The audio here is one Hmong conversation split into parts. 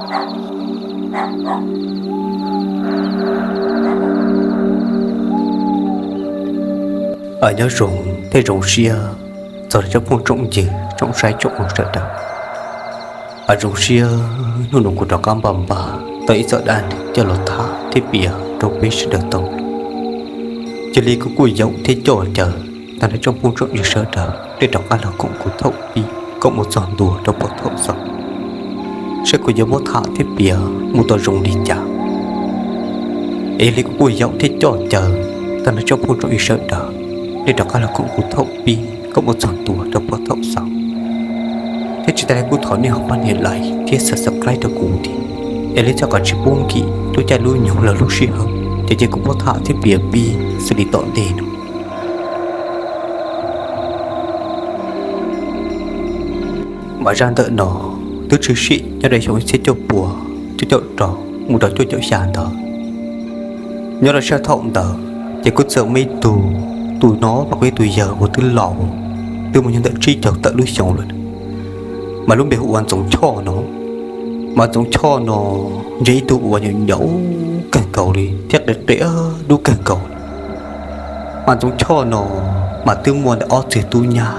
Nyob zoo thiab zoo siab txog rau tsoom phooj tsoom ywg tsoom saib tsoom mloog sawv daws. Zoo siab hnub no kuv rov qab npaj npaj tau ib txoj dab neeg coj los tham thiab piav rau peb sawv daws tau. Yog li kuv kuj yaum thiab coj caw tag nrho tsoom phooj tsoom ywg sawv daws nej rov qab los koom kuv thaum pib kom mus txog ntua rau puag thaum xaus, saib kuv yuav muab tham thiab piav mus tau zoo li cas. Es yog li kuv kuj yaum thiab coj caw tag nrho tsoom phooj tsoom ywg sawv daws nej rov qab los koom kuv thaum pib kom mus txog ntua rau puag thaum xaus. Thiab tsis tas li kuj thov nej ho pab nias like thiab subscribe rau kuv thiab, es li txhawb kom tsis pub nkim lub caij lub nyoog los lub sij hawm ces cia kuv muab tham thiab piav pib xws li tom ntej no. Mas zaj ntawm no twb tshwm sim nyob rau xyoo ib txhiab cuaj puas cuaj caum rau mus rau cuaj caum xya ntawd. Nyob rau sij hawm thaum ntawd ces kuj txawm muaj ib tug, tus no mas kuj yog tus yawg uas twb laus, twb muaj nyob ntawm tsib caug tawm lub xyoo lawm, mas lub npe hu ua Ntxoov Choj no. Mas Ntxoov Choj no yog ib tug uas nyaum nyaum kawg nkaus li thiab qia qia dub kawg nkaus li. Mas Ntxoov Choj no mas twb muaj ntawm ob txwg tub nyab,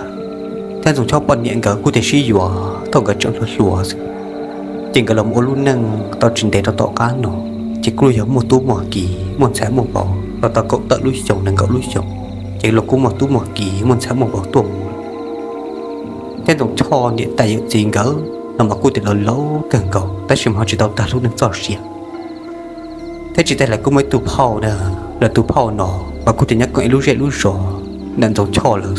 thiab Ntxoov Choj poj niam nkawd kuj tias sib yuav thaum nkawd tseem hluas hluas xwb, ces nkawd los ua lub neej tau tsis ntev rau tom qab no, ces kuj yog muaj tub muaj kiv muaj ntxhais muaj vauv los tau kaum tawm lub xyoo nees nkaum lub xyoo, ces los kuj muaj tub muaj kiv muaj ntxhais muaj vauv tuaj mus. Thiab Ntxoov Choj niam tais yawm txiv nkawd no mas kuj tias los laus kawg nkaus tab sis mas ho tsis tau tag lub neej txoj sia. Thiab tsis tas lawv kuj muaj ib tug phauj na, lawv tus phauj no mas kuj tias nyob koom ib lub zej lub zos ntawm Ntxoov Choj lawm.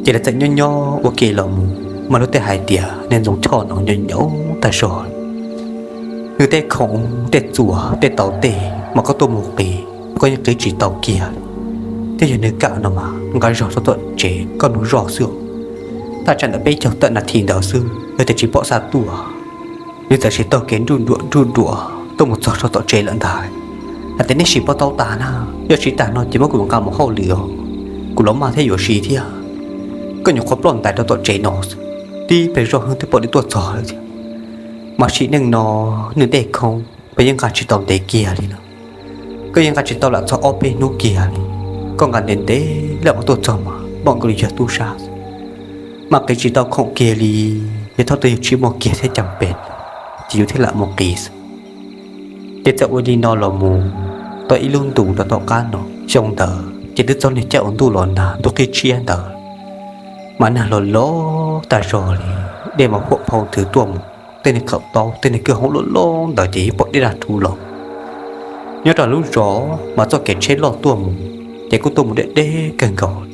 Ces lawv txawm nyob nyob ua ke los mus mas luag tej hais tias niag Ntxoov Choj no nyaum nyaum tag zog, nws tej khoom tej txuas tej tau tej mas koj tuaj mus qiv koj yeej qiv tsis tau kiag, thiab yog nws kam no mas nqa zog rau tom tsev koj nug zoj xwb. Thaj tsam ntawm peb caug tawm nas this ntawd xwb yog tias tsis pom xa tuaj, nws txawm sim taug kev nruj nruam nruj nruam tuaj mus txog rau tom tsev lawm ntag. Hais tias nej sim pom tau tas na, yog tsis tas no ces muab kuv nqa mus hauj lwm os, kuv los maj thiab yuav siv thiab. Koj nyuam qhuav ploj ntais rau tom tsev no xwb, tib pliag zoj heev twb pom nws tuaj txog lawm thiab. Mas sim neej no nws tej khoom koj yeej nqa tsis tau ntev kiag li no, koj yeej nqa tsis tau lam txog ob peb hnub kiag li. Koj nqa ntev ntev lawm mas tuaj txog mas pom nkaus li yog tub sab xwb, mas qiv tsis tau khoom kiag li. Yog thawj tug yog tsis muaj kiag thiab cas pes ces yus thiaj lam mus qiv xwb. Ces txawm ua li no los mus tau ib lub ntus rau tom qab no, xyoo ntawd ces twb txog niag caij uas ntuj los nag ntuj qhib tshiab ntawd, mas nag los los tag zog li, dej mas huam phau nthwv tuaj mus, tej niag qhov taub tej niag kwj hoob loj loj ntawd ces yeej pom deb daj rhuv los. Nyob rau lub zos mas txoj kev tsheb loj tuaj mus ces kuj tuaj mus deb deb kawg nkaus.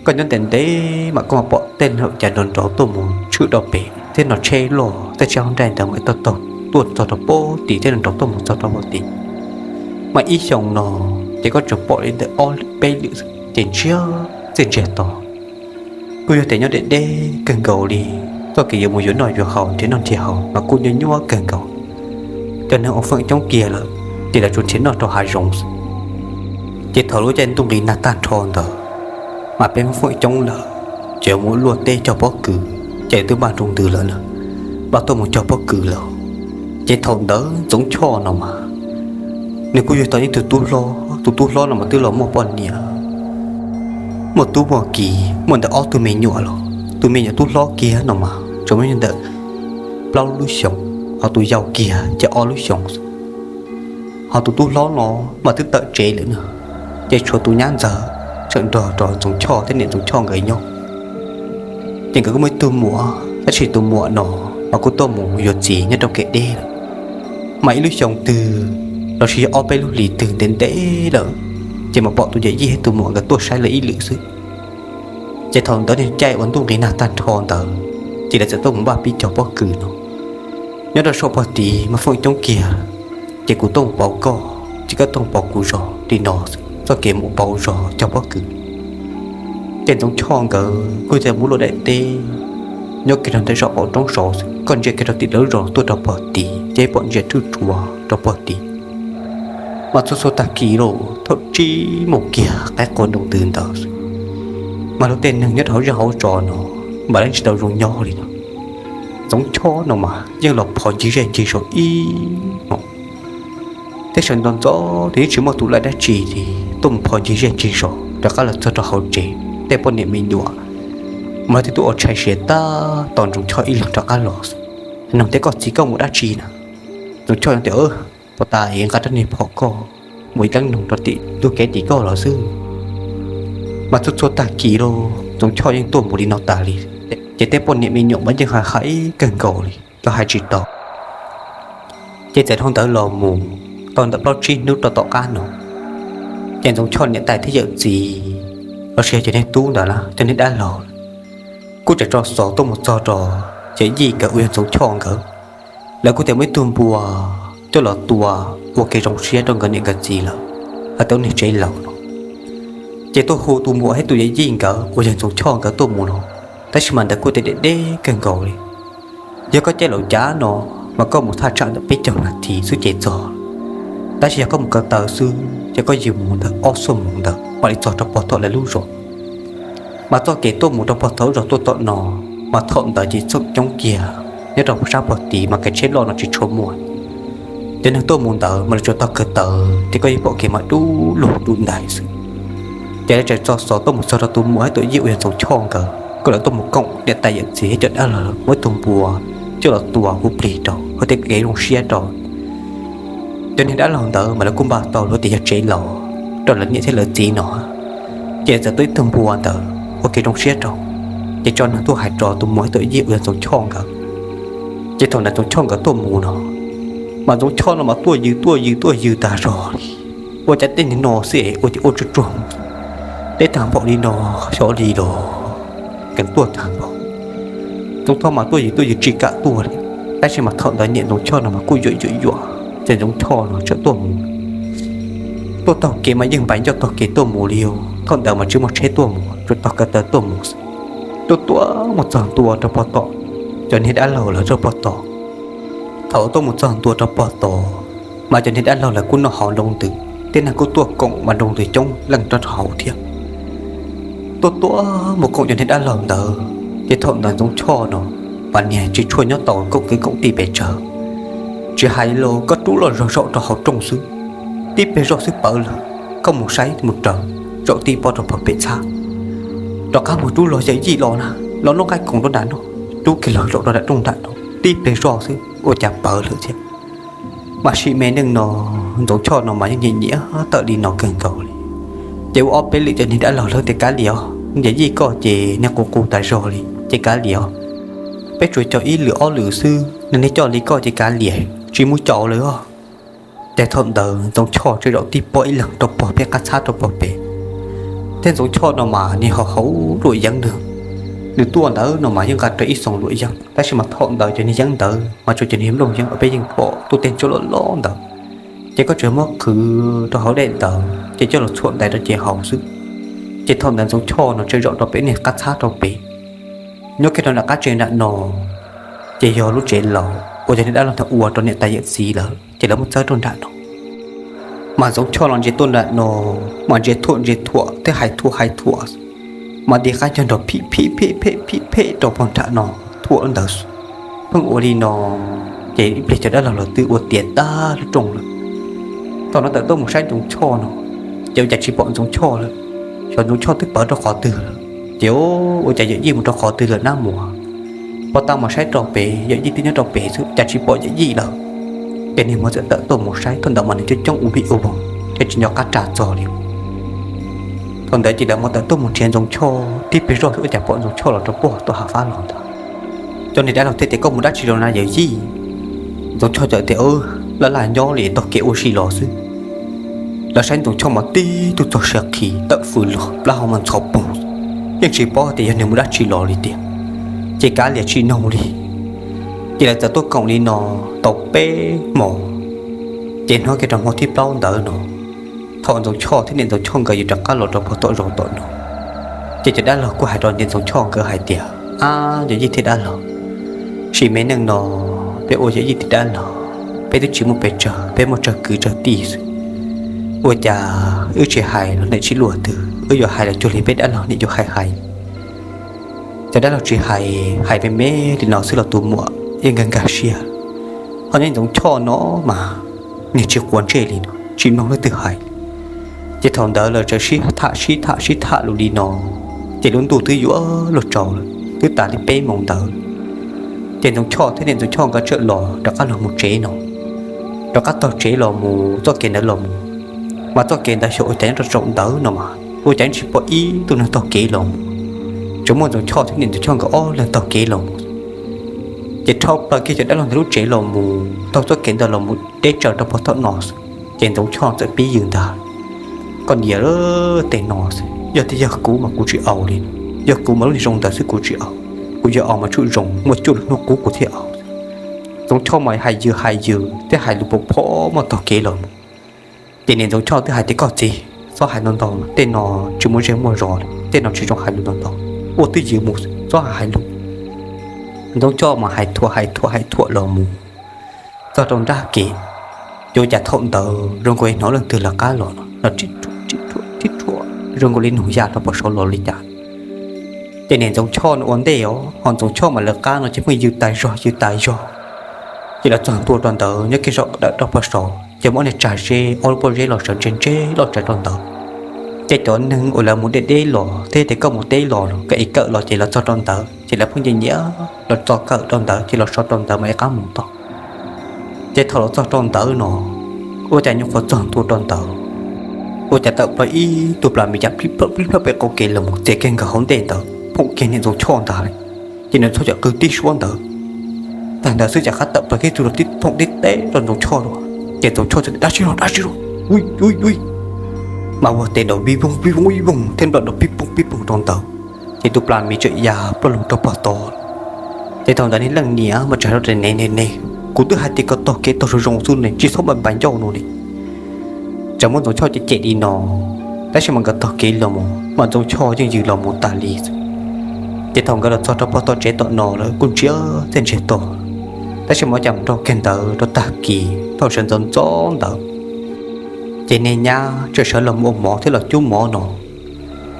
Koj nyob ntev ntev mas koj mas pom tej niag hauv cav nrov nrov tuaj mus tshwm rau pem thiab no, tsheb loj tej tsheb hauv nraij ntawd mas ib tog taug tuaj txog rau pem tim thiab nrov tuaj mus txog rau pem tim. Mas ib xyoos no ces koj tsuas pom li ntawm ob peb lwm ces ntsiag txiaj ntsiag to. Kuj yog tias nyob deb deb kawg nkaus li, txoj kev yuav mus yuav noj yuav haus nrhiav noj nrhiav haus mas kuj nyuaj nyuaj kawg nkaus. Cov neeg uas feem coob kiag lawm ces lawv tsuas nrhiav noj rau hav zoov xwb. Ces thaum lub caij ntuj nqis nag tag nrho ntawd mas peb feem coob lawm ces yuav mus luaj teb cog pob kws, ces twb npaj nroos ntws lawm na, npaj tuaj mus cog pob kws lawm. Ces thaum ntawd Ntxoov Choj no mas nws kuj yug tau ib tug tub hlob, tus tub hlob no mas twb los muaj poj niam, muaj tub muaj kiv muaj ntawm ob tug me nyuam los, tus me nyuam tub hlob kiag no mas tsuas muaj ntawm plaub lub xyoos, ho tus yau kiag ces ob lub xyoos xwb. Ho tus tub hlob no mas twb tawm tsev lawm na, ces tshuav tus nyab ntxawg tseem nrog rau Ntxoov Choj thiab niam Ntxoov Choj nkawd nyob. Ces nkawd kuj muaj ib tug muam, tab sis tus muam no mas kuj tuaj mus yuav txiv nyob rau kev deb lawm. Mas ib lub xyoo twg los sis yog ob peb lub hlis twg ntev ntev lawm, ces mas pom tus yawm yij thiab tus muam nkawd tuaj saib lawv ib lwm xwb. Ces thaum ntawd niag caij uas ntuj nqis nag tag nrho ntawd ces lawv txawm tuaj mus npaj pib cog pob kws no. Nyob rau saum pog tid mas feem coob kiag, ces kuv tuaj mus pauv koj, ces koj tuaj mus pauv kuv zog li no, txoj kev mus pauv zog cog pob kws. Ces Ntxoov Choj nkawd kuj txawm mus luaj daim teb nyob kiag rau ntawm zos qaum roob saud, koj ntsia kiag rau tim lawv zos tuaj rau pog tid ces pom ntsia ruj rua rau pog tid. Mas txhua txhua tag kis los thaum tsib moos kiag qaib qua nroos ntws ntawd, mas luag tej neeg nyob rau hauv zej hauv zos no mas yeej tsis tau zoo nyob li no. Ntxoov Choj no mas yeej los phov ncig zej ncig zos ib hmos, tej sawv ntxov ntxov nws yeej tsis muaj tus laij dab tsi li, tuaj mus phov ncig zej ncig zos rov qab los txog rau hauv tsev, tej poj niam me nyuam mas thiaj tuaj ua tshais siav tag tos Ntxoov Choj ib leeg rov qab los. Nug tias, Koj txiv, koj mus dab tsi na? Ntxoov Choj tias, Puag ta es nqa rab niag phom koj mus ib leeg noog rau tim ntug kev tim koj los xwb. Mas txhua txhua tag kis los Ntxoov Choj yeej tuaj mus li no tas li, ces tej poj niam me nyuam mas yeej hais hais kawg nkaus li, los hais tsis tau. Ces txawm dhau ntawd los mus tau ntawm plaub tsib hnub rau tom qab no, ces Ntxoov Choj niam tais thiab yawm txiv los sis yog cov niag tub ntawd na, cov niag dab laug kuj tseem tso xov tuaj mus txog rau yawm yij nkawd uas yog Ntxoov Choj nkawd. Lawv kuj tias muaj ib tug npua coj los tua ua kev zoo siab rau nkawd niam nkawd txiv lawm hauv tau niag tsev laus no. Ces tuaj hu tus muam thiab tus yawm yij nkawd uas yog Ntxoov Choj nkawd tuaj mus no, tab sis mas ntawd kuj tias deb deb kawg nkaus li. Yog koj caij laus cav no mas koj mus thaj tsam ntawm peb caug nas this xwb ces txog, tab sis yog koj mus ko taw xwb ces koj yuav mus ntawm ob xuab moos ntawd mam li txog rau pog tom lawv lub zos. Mas txoj kev tuaj mus rau pog tom lub zos tuaj tom no mas thaum ntawd ces txheej coob kiag, nyob rau sab pog tid mas kev tsheb loj no tsis tshua muaj. Cov neeg tuaj mus ntawd mas lawv tsuas taug ko taw ces koj yeej pom kev mas dub lug dub ntais xwb. Ces lawv tseem tso xov tuaj mus txog rau tus muam thiab tus yij uas yog Ntxoov Choj nkawd kom lawv tuaj mus koom niam tais yawm txiv thiab cov dab laug muab ib tug npua coj los tua huv plig rau hauv tej kev zoo siab rau. Cov niag dab laug ntawd mas lawv kuj npaj tau lawv tias yog tsev laus rau lawv niam thiab lawv txiv no, ces txawm tuaj ib tug npua ntawd ua kev zoo siab rau, ces tso neeg tuaj hais rau tus muam thiab tus yij uas yog Ntxoov Choj nkawd. Ces thaum ntawd Ntxoov Choj nkawd tuaj mus no, mas Ntxoov Choj no mas tuaj yws tuaj yws tuaj yws tag zog li. Ua cas tej niag no xwb es ua ces ua tsuag tsuag, deb tag npaum li no, xyov li los keev tuaj tag npaum. Ntxoov Choj mas tuaj yws tuaj yws tsis kam tuaj li, tab sis mas thaum ntawd niam Ntxoov Choj no mas kuj yuam yuam yuam, ces Ntxoov Choj no txawm tuaj mus. Tuaj taug kev mas yeej npais ncauj taug kev tuaj mus li os, thaum ntawd mas tsis muaj tsheb tuaj mus, tsuas taug ko taw tuaj mus xwb. Tuaj tuaj mus txog ntua rau pog tom, cov niag dab laug lawv rau pog tom. Thaum tuaj mus txog ntua rau pog tom, mas cov niag dab laug lawv kuj noj haus nroo ntws, tej neeg kuj tuaj koom mas nroo ntws coob leej rau hauv thiab. Tuaj tuaj mus koom cov niag dab laug ntawd, ces thaum ntawd Ntxoov Choj no mas niag tsis tshua nyob tau koom kwv koom tij pes tsawg. Tsis hais los koj rub los zog zaum rau hauv rooj xwb, tib pliag zoj xwb pawv lawm. Koj mus saib mus raws, zaum tib pob rau pog pem txhab, rov qab mus rub los yawm yij los na, los noj nqaij khoom rau nram no, rub kiag los zaum rau nram rooj nram no, tib pliag zoj xwb ua cas pawv lawm thiab. Mas sim me neej no Ntxoov Choj no mas yeej nyiam nyiam tawm li no kawg nkaus li. Ces ua ob peb lwm cov niag dab laug lawv tias kav liam os, yawm yij koj ces niag qus qus tas zog li ces kav liam os, peb tsuas cog ib lwm ob lwm xwb, nws niag coj li koj ces kav liam, tsis mus caum lawm os. Ces thaum ntawd Ntxoov Choj tseem zaum tib pob ib leeg rau pog pem qab txhab rau pog pem. Thiab Ntxoov Choj no mas niag haus haus luam yeeb nws, nws tuaj ntawd no mas yeej nqa rau ib xoo luam yeeb, tab sis mas thaum ntawd cov niag yeeb ntawd mas tsuas cov niag nplooj yeeb uas peb yeej pom tuaj tej ntsuab loj loj ntawd, ces koj tsuas muab qhwv rau hauv daim ntawd ces coj los txhuam ntais rau ces haus xwb. Ces thaum ntawd Ntxoov Choj no tseem zaum rau pem niag qab txhab rau pem, nyob kiag rau nram qab tsev nram no, ces yog lub tsev laus uas yog niag dab laug ntawd ua rau niam tais yawm txiv lawm ces lawv muab txawb rau nram no. Mas Ntxoov Choj los ntsia tuaj nram no, mas ntsia thuam ntsia thuam thiab hais thuam hais thuam, mas nti qab ncog nrog phim phim phem phem phim phem rau pog nram no, thuam lub ntawd. Pheej ua li no, ces ib pliag cov dab laug los twb ua tiav tag lub rooj lawm. Thaum no tawm tuaj mus saib Ntxoov Choj no, ces ua cas tsis pom Ntxoov Choj lawm, xyov Ntxoov Choj twb pawv rau qhov twg lawm. Ces ua cas yawm yij mus rau qhov twg lawm nab muam. Pog tau mas saib rau pem, yawm yij twb nyob rau pem xwb cas tsis pom yawm yij lawm. Ces niag muam txawm tawm tuaj mus saib, thaum ntawd mas neeg coob coob ua vij ua voog thiab tsis nco qab tsa txog li. Thaum ntawd ces lawv muab tawm tuaj mus nrhiav Ntxoov Choj, tib pliag zoj xwb ua cas pom Ntxoov Choj los rau pog tom hav fab los ntag. Cov niag dab laug thiaj tias koj mus dab tsi los na yawm yij? Ntxoov Choj txawm tias laj laj nyob li taug kev ua si los xwb. Lawv saib Ntxoov Choj mas tib tug txog siav qhi tawm fws los plab hau mas ntxhov poog, yeej tsis paub tias yog nws mus dab tsi los li tiag. Ces kav liam tsis noog li. Ces lawv txawm tuaj koom li no tau peb hmo, ces hnub kiag rau hmo thib plaub ntawd no, thaum Ntxoov Choj thiab niam Ntxoov Choj nkawd yuav rov qab los rau pog tom zos tom no, ces cov dab laug kuj hais rau niam Ntxoov Choj nkawd hais tias, ab, yawm yij thiab dab laug, sim me neej no peb ua yawm yij thiab dab laug, peb twb tsis muaj pes tsawg, peb muaj tsawg kwv tsawg tij xwb. Ua cas wb tsis hais los niam tsis luag twg, wb yuav hais los cuag li peb dab laug niam yuav hais hais. Cov dab laug tsis hais, hais me me li no xwb los tus muam yeej nkag nkag siab. Ho nyob Ntxoov Choj no mas niag tsis quav ntsej li no, tsis mloog leej twg hais. Ces thaum ntawd lawv txawm sib tham sib tham sib tham lus li no, ces lub ntuj twb yuav luag tsaus lawm, twb tas li peb moos ntawd. Ces Ntxoov Choj thiab niam Ntxoov Choj nkawd txawm los rov qab los mus tsev no, rov qab taug tsev los mus txoj kev ntawd los mus. Mas txoj kev ntawd xyov ua cas nyob rau saum ntawd no mas ua cas tsis pom ib tug neeg taug kev los mus, tsuas muaj Ntxoov Choj thiab niam Ntxoov Choj nkawd ob leeg taug kev los mus. Ces dhau plaws kiag cov dab laug ntawd lub tsev los mus taug txoj kev ntawd los mus deb tsawv rau puag tom no xwb, ces Ntxoov Choj txawm pib yws ntag. Koj niam, tej no xwb yog tias yog kuv mas kuv tsis aus li. Yog kuv mas lub niag zoo ntawd xwb kuv tsis aus. Kuv yog aus mas tsum zoo muaj cuaj lub hnub qub kuv thiaj aus. Ntxoov Choj mas hais yws hais yws thiab hais lus pom phob muaj taug kev los mus. Ces niam Ntxoov Choj twb hais tias koj txiv, txhob hais ntau ntau, tej no tsis muaj zej muaj zos li, tej no tsis zoo hais lus ntau ntau, ua twj ywm mus, txhob hais lus. Ntxoov Choj mas hais thuam hais thuam hais thuam los mus txog rau nrab kev, ces ua cas thaum ntawd zoo nkaus li hnov leej twg lawv qab los no, los rib rhuam rib rhuam rib rhuam zoo nkaus li nug ya rau puag saud los li cas. Ces niam Ntxoov Choj no ua ntej os, ho Ntxoov Choj mas lawv qab no ces pheej yws tas zog yws tas zog. Ces lawv txog ntua rau ntawd nyob kiag saum dawm rau puag saud ces muab niag tsag zeb ob lub pob zeb los sawv ntseg ntseg loj tsawv rau ntawd. Ces cov neeg uas lawv mus deb deb los thiab tias koj mus teb los los koj ev kawm los ces lawv txog rau ntawd ces lawv pheej nyiam nyiam los txo kawm rau ntawd ces los so rau ntawd mas ev qab mus tod. Ces thaum los txog rau ntawd no, ua cas nyuam qhuav txog ntua rau ntawd, ua cas tawm plaws ib tug plas miv cas plib plawg plib plawg pem qaum kev los mus txias kiag nkawd hauv ntej ntawd phoom kiag niam Ntxoov Choj ntag li. Ces niam Ntxoov Choj cam qw tib suab ntawd, tag ntawd xwb cas qab tawm plaws kiag tug los tib phoom tib teb rau Ntxoov Choj dua. Ces Ntxoov Choj txawm tias dab tsi los dab tsi los, ui ui ui, mas ua tes nrov vij voog vij voog vij voog thiab nplawm nrov pib poog pib poog rau ntawd. Ces tus plas miv txawm ya ploj loo rau puag tod. Ces thaum ntawd niag leej niam mas txawm hais rau ne ne ne, kuv twb hais tias kom taug kev taug zoo zoo xwb ne, tsis txhob npais npais ncauj no ne. Txawm muab Ntxoov Choj cem cem li no, tab sis mas nkawd taug kev los mus mas Ntxoov Choj yeej yws los mus tas li xwb. Ces thaum nkawd los txog rau puag tod tsev tom no lawm kuj ntsiag txiaj ntsiag to, tab sis mas ua cas mus rau kiag ntawd rau tag kis thaum sawv ntxov ntxov ntawd, ces niag nyab txawm sawv los mus ua mov thiab los cub mov no.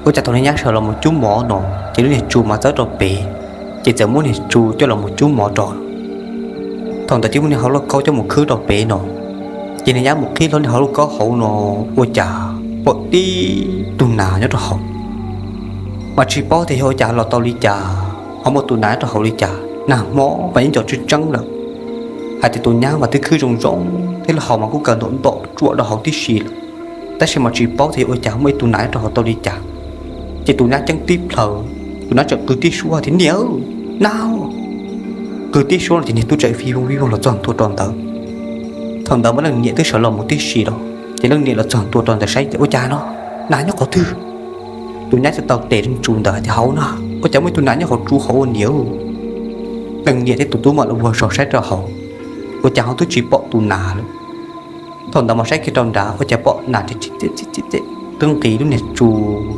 Ua cas thaum niag nyab sawv los mus cub mov no ces lub niag tsu mas txawb rau pem, ces txawm muab niag tsu coj los mus cub mov rau. Thaum ntawd ces muab niag hauv lauj kaub coj mus khwb rau pem no, ces niag nyab mus qhib hlo niag hauv lauj kaub hauv no, ua cas pom tib tug nas nyob rau hauv. Mas tsis paub tias yog ua cas los tau li cas ho muaj tus nas nyob rau hauv li cas, nag hmo mas yeej nco tseeb tseeb lawm hais tias tus nyab mas twb khwb zoo zoo thiab lub hauv mas kuj kaw ntom ntom tsuam rau hauv tib si lawm. Tab sis mas tsis paub tias yog ua cas muaj ib tug nas nyob rau hauv tau li cas. Ces tus nyab ceeb tib plhaws, tus nyab txawm qw tib suab tias niam, nas. Qw tib suab no ces niag tub txawm vij voog vij voog los txog ntua rau ntawd. Thaum ntawd mas leej niam twb sawv los mus tib si lawm, ces leej niam los txog ntua rau ntawd saib tias ua cas no, nas nyob qhov twg. Tus nyab txawm tau tes rau tsu ntawd hais tias hauv no ua cas muaj ib tug nas nyob hauv tsu hauv ua niam. Leej niam thiab tus tub mam los vag zog saib rau hauv, ua cas ho twb tsis pom tus nas lawm. Thaum ntawd mas saib kiag rau nrad ua cas pom nas twb nqis lub niag tsu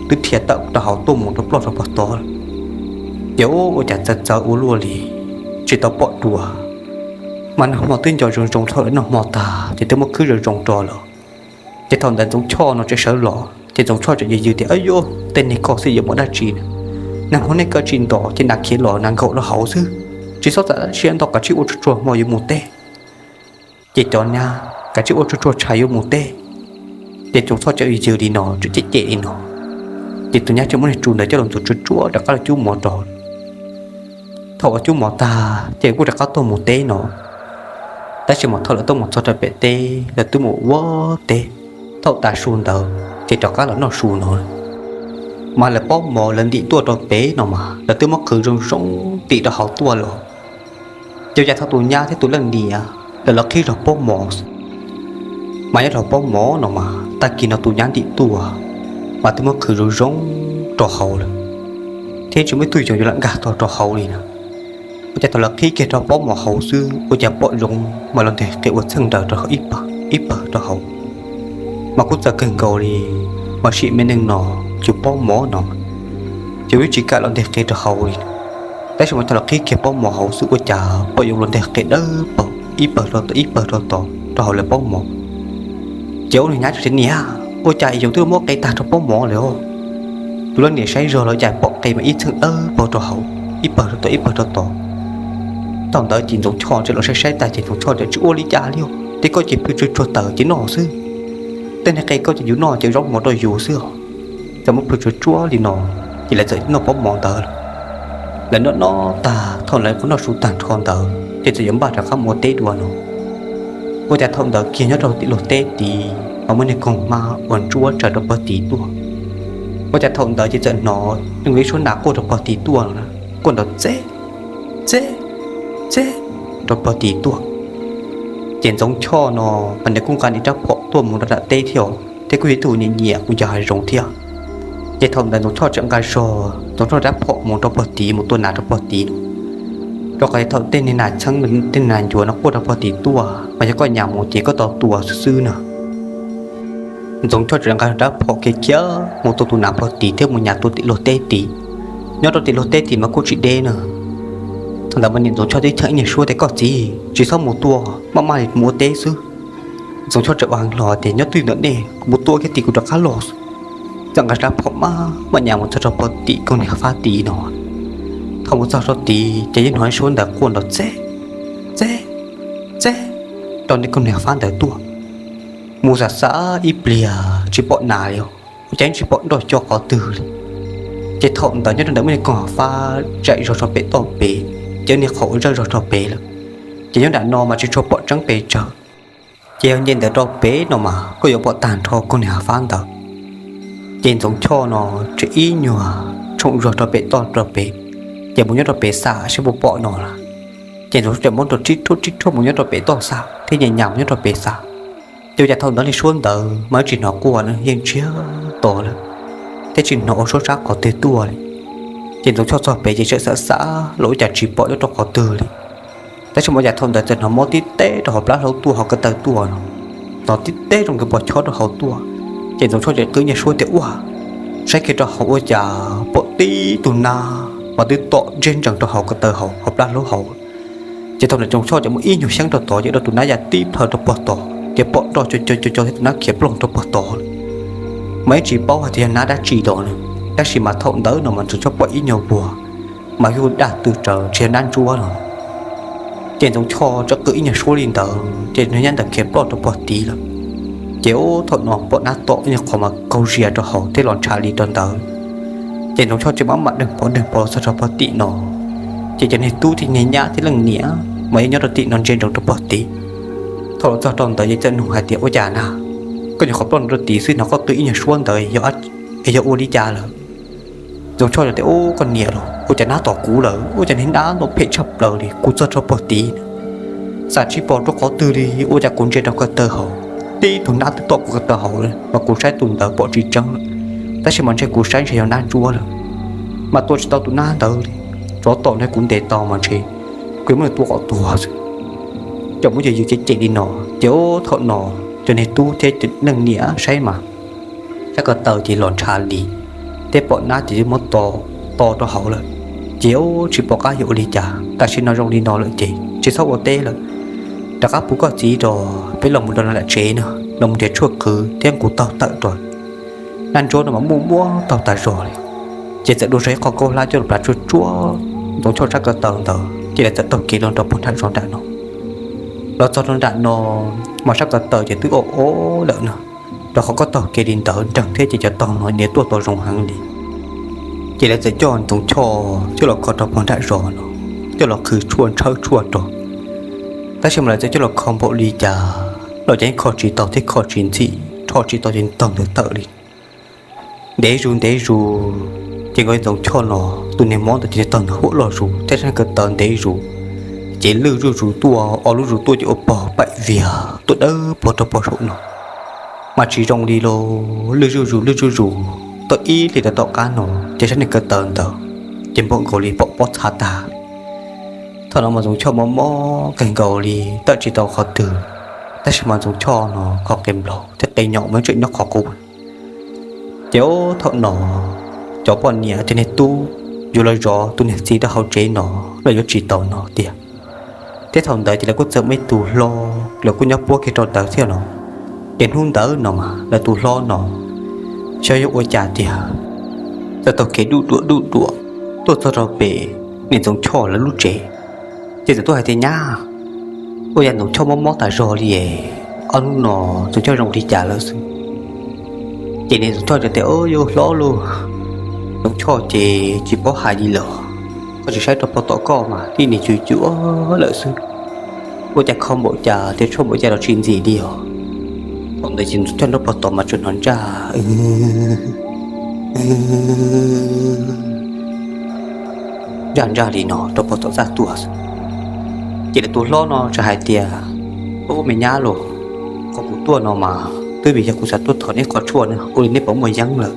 twb dhia tawm rau hauv tuaj mus rau ploj rau puag tod lawm. Ces ua cas txawv txawv ua luaj li, tsis tau pom dua. Mas nag hmo twb nco zoo zoo thaum lawv noj hmo tag ces twb muab khwb zoo zoo rau lawm. Ces thaum ntawd Ntxoov Choj no txawm sawv los ces Ntxoov Choj txawm yws yws tias, Ab yuav, tej niag koj xwb yuav muaj dab tsi na? Nag hmo nej kav tsij ntos ces nas khiav los nas nkaum rau hauv xwb, tsis txhob txawm dab tsi ntau, kav tsij ua tsuag tsuag hmo yuav mus teb. Ces cov nyab kav tsij ua tsuag tsuag tshais yuav mus teb. Ces Ntxoov Choj txawm yws yws li no, txawm cem cem li no, ces tus nyab txawm muab niag tsu ntawd coj los ntxuav tsuag tsuag rov qab los cub mov rau. Thaum uas cub mov tag ces kuj rov qab tuaj mus teb no. Tab sis mas thaum lawv tuaj mus txog rau pem teb lawv twb mus ua teb, thaum tas su ntawd ces rov qab los noj su no. Mas lawv pob mov lawv ntim tuaj rau pem no mas lawv twb muab qhwv zoo zoo ntim rau hauv tuaj lawm. Ces ua cas thaum tus nyab thiab tus leej niam lawv los qhib zog pob mov, mas nyob rau pob mov no mas tag kis no tus nyab ntim tuaj mas twb muab qhwv zoo zoo rau hauv lawm, thiab tsis muaj ib tug yoov yuav lam nkag tog rau hauv li na. Ua cas thaum lawv qhib kiag rau pob mov hauv xwb ua cas pom zoov mas los nteg qe ua txheej nraws rau ib pawg rau hauv. Mas kuj txawv kawg nkaus li, mas sim me neej no yus pob mov no ces yeej tsis kam los nteg qe rau hauv li. Tab sis mas thaum lawv qhib kiag pob mov hauv xwb ua cas pom yoov los nteg qe dawb paug ib pawg rau tod ib pawg rau tod rau hauv lawv pob mov. Ces ua niag nyab tias, Niam, ua cas yoov twb muab qe tag rau pob mov lawm os? Tus leej niam saib zog los cas pom qe mas ib txheej dawb paug rau hauv, ib pawg rau tod ib pawg rau tod. Thaum ntawd ces Ntxoov Choj txawm los saib saib tas ces Ntxoov Choj txawm tsis ua li cas li os, ces koj ces plhws tsuag tsuag tawm ces noj xwb. Tej neeg qe koj ces yus noj ces zaub mov rau yus xwb os. Txawm muab plhws tsuag tsuag li no, ces lawv txawm noj pob mov ntawd lawm. Lawv noj noj tag, thaum lawv noj su tag nrho ntawd ces txawm yuav npaj rov qab mus ua teb dua no. Ua cas thaum ntawd kiag nyob rau tim luag teb tid mas muaj niag koog hmab uas ntsuab tsaws rau pog tid tuaj. Ua cas thaum ntawd ces txawm hnov zoo li suab nas quaj rau pog tid tuaj no, quaj nrov txeb txeb txeb rau pog tid tuaj. Ces Ntxoov Choj no mas nws kuj nqa nws rab phom tuaj mus rau nram teb thiab, thiab kuj yog ib tug nyiam nyiam mus yos hav zoov thiab. Ces thaum ntawd Ntxoov Choj txawm nqa zog Ntxoov Choj rab phom mus rau pog tid mus tua nas rau pog tid no, rau qhov thaum tej niag nas txheeb tej niag nas ncuav no quaj rau pog tid tuaj mas yog koj nyas mus ces koj tau tua xwb xwb no. Ntxoov Choj txawm nqa rab phom khiav khiav mus tua tus nas pog tid thiab mus nyas tua tim luag teb tid. Nyob rau tim luag teb tid mas kuj tsis deb na. Thaum ntawd mas niam Ntxoov Choj tib cheem ib nyuag suab tias koj txiv tsis txhob mus tua, maj maj li mus ua teb xwb. Ntxoov Choj txawm ua heev hlo tias nyob twj ywm ntawm nej, kuv mus tua kiag tim kuv rov qab los. Txawm nqa rab phom maj maj nyas mus txog rau pog tim koog niag fab tid no. Thaum mus txog rau tid ces yeej hnov suab ntawd quaj nrov txeb txeb txeb rau niag koog niag fab ntawd tuaj. Mus xav xav ib pliag tsis pom nas li, ua cas yeej tsis pom nroj co qhov twg li. Ces thaum ntawd nyob rau ntawm muaj niag koog fab zaim zog rau pem toj pem, ces niag qhov uas zawj zog rau pem lawm. Ces nyob nram no mas tsis tshua pom tseeb pes tsawg, ces yog nce ntawd rau pem no mas koj yuav pom tag nrho koog niag fab ntawd. Ces Ntxoov Choj no tseem ib nyuag tshoom zog rau pem toj rau pem, ces mus nyob rau pem xa saib puas pom no lawm. Ces Ntxoov Choj tseem muab rau rib rhuaj rib rhuaj mus nyob rau pem toj xa thiab nyas nyas mus nyob rau pem xa. Ces ua cas thaum ntawd niag suab ntawd mas tsis hnov quaj, yeej ntsiag to lawm, thiab tsis hnov ua suab sab qhov twg tuaj li. Ces Ntxoov Choj txog pem ces tseem xav xav los ua cas tsis pom nyob rau qhov twg li. Tab sis mas ua cas thaum ntawd txawm hnov mob tib teb rau hauv plab hlaub tuaj hauv ko taw tuaj no, hnov tib teb zoo nkaus pos chob rau hauv tuaj. Ces Ntxoov Choj tseem qw nyuag suab tias ua, saib kiag rau hauv ua cas pom tib tug nab mas twb tom ntseg ntsees rau hauv ko taw hauv plab hlaub hauv. Ces thaum ntawd Ntxoov Choj ces muaj ib nyuag xyeeb rau tod ces rau tus nab ya tib plhaw rau pog tod ces pom nroj co co co co thiab tus nab khiav ploog rau pog tod lawm. Mas yeej tsis paub hais tias yog nab dab tsi los na, tab sis mas thaum ntawd no mas Ntxoov Choj pom ib nyuag vuag mas yug daj tw rawv tsis yog nab ntsuab no. Ces Ntxoov Choj txawm qw ib nyuag suab li ntawd ces nws nyab ntawd khiav ploj rau pog tid lawm. Ces ua thaum no pom nab tom ib nyuag qhov mas kaug zia rau hauv thiab los ntshav li rau ntawd. Ces Ntxoov Choj tseem maj mam deeg pov deeg pov los txog rau pog tim no, ces cov niag tub thiab niag nyab thiab leej niam mas yeej nyob rau tim no ntsia ntsoov rau pog tid. Thaum los txog rau ntawd ces txawm nug hais tias ua cas na, koj nyuam qhuav ploj rau tid xwb hnov koj qw ib nyuag suab ntawd, yog ua li cas lawm? Ntxoov Choj tias ub, koj niam los, ua cas nab tom kuv lawm, ua cas niag nab no phem tshaj plaws li, kuv txog rau pog tid xav tsis pom rau qhov twg li, ua cas kuv ntsia rau ko taw hauv, tib tug nab twb tom kuv ko taw hauv lawm mas kuv saib tus ntawd pom tsis tseeb lawm, tab sis mas ntshe kuv saib ntshe yog nab ntsuab lawm, mas tua tsis tau tus nab ntawd li, tsov tom no kuv ntes tau mas ntshe kuv yuav muab nws tua kom tuag xwb. Ces muab yws yws cem cem li no, ces ua thaum no cov niag tub thiab leej niam saib mas sab ko taw ces los ntshav li, thiab pom nab ces twb muab to rau hauv lawm. Ces ua tsis pom qab yuav ua li cas, tam sim no zoo li no lawm ces tsis txhob ua teb lawm, rov qab puv koj txiv rau, peb los mus rau nram tsev no los mus nrhiav tshuaj qhwv thiab nqus taug tawm rau. Nab ntsuab no mas muaj muaj taug tas zog li. Ces txawm dua zog ib qho kaub hlab coj los plas tsuag tsuag Ntxoov Choj sab ko taw ntawd, ces lawv txawm taug kev los rau puag nram zos nram no. Los txog rau nram no mas sab ko taw ces twb o o lawm no, rau qhov koj taug kev li ntawd nreeg thiab ces cov taug no nyias tuaj tau zoo heev li. Ces lawv txawm coj Ntxoov Choj coj los kho rau puag nram zos no, coj los qhwv tshuaj ntshawb tshuaj rau. Tab sis mas lawv txawm coj los kho npaum li cas los yeej kho tsis tau thiab kho tsis ntxim, rho tsis tau cov taug ntawd tawm li. Ntev zus ntev zus, ces nkawd Ntxoov Choj no tus niag mob ntawd ces taug ntawd huam loj zus thiab sab ko taw ntev zus, ces lwj zuj zus tuaj, ob lub zus tuaj ces ua pog paim viag tuaj dawb paug rau pog saum no. Mas tsis zoo li lauj, lwj zuj zus lwj zuj zus, tau ib hlis rau tom qab no ces sab niag ko taw ntawd ces npaum nkaus li pom pob txha tag. Thaum no mas Ntxoov Choj mob mob kawg nkaus li tawm tsis tau qhov twg, tab sis mas Ntxoov Choj no qhov qe nplaum thiab qe nyom mas tseem nyob qhov qub. Ces ua thaum no cov poj niam cov niag tub yuav los zov tus niag txiv rau hauv tsev no los yuav tsis tau no tiag. Thiab thaum ntawd ces lawv kuj txawm muaj ib tug hlob, lawv kuj nyob puab kiag rau ntawd thiab no. Ces hnub ntawd no mas lawv tus hlob no xyov yog ua cas tiag, txawm taug kev duj duam duj duam tuaj txog rau pem niam Ntxoov Choj lawv lub tsev. Ces txawm tuaj hais tias, Nyab, ua cas Ntxoov Choj mob mob tas zog li es ob hnub no Ntxoov Choj zoo li cas lawm xwb? Ces niam Ntxoov Choj teb tias, Au, yawg hlob lauj, Ntxoov Choj ces tsis paub hais li lawm. Koj tsis saib rau pog tom koj mas tib nim cuv cuv lawm xwb. Ua cas kho npaum cas thiab tshuaj npaum cas los tsis ntxim li os. Thaum ntawd ces Ntxoov Choj nrog pog tom mas tsuas hnov ntsaj ntsaj ntsaj li no rau pog tom txaj tuaj xwb. Ces lawv tus hlob no txawm hais tias, Au, me nyab lauj, qhov kuv tuaj no mas twb vim yog kuv xav tuaj thov neb qhov tshuaj ne, ua li neb puas muaj yeeb lawm?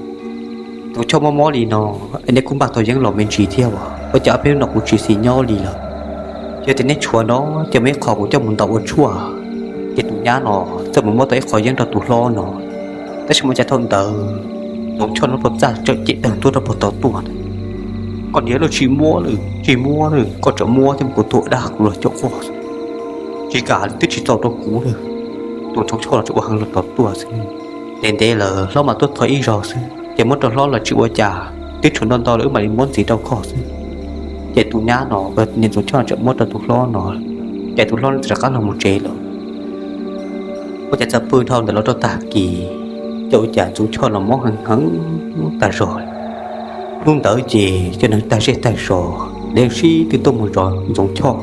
Ntxoov Choj mob mob li no es neb kuj npaj tau yeeb los me ntsis thiab as, ua cas ob peb hnub no kuv tsis xis nyob li lawm? Yog tias neb tshuav no ces muaj ib qho kuv coj mus ntaus ua tshuaj. Ces tus nyab no txawm mus muab tau ib qho yeeb rau tus hlob no, tab sis mas cas thaum ntawd Ntxoov Choj nrog pog txaj txawm cev tawg ntua rau pog tom tuaj. Koj niam lauj, tsis muab lawm, tsis muab lawm, koj tseem muab thiab mas kuv tuag dag kuv los cuag quaj. Tsis kam li, twb tsis txaus rau kuv lawm. Tus Ntxoov Choj los tseem ua heev los tom tuaj xwb. Ntev ntev lawm hlob mas tuaj thov ib zaug xwb ces muab rau hlob los tsis ua cas, twb tshuav ntau ntau lawm wb mam li muab ntxiv rau koj xwb. Ces tus nyab no, niam Ntxoov Choj tseem muab rau tus hlob no, ces tus hlob no rov qab los mus tsev lawm. Ua cas txawm pw dhau ntawd los rau tag kis, ces ua cas Ntxoov Choj los mob heev heev tag zog. Hnub ntawd ces cov neeg tag zej tag zos lawv sib tw tuaj mus zov Ntxoov Choj.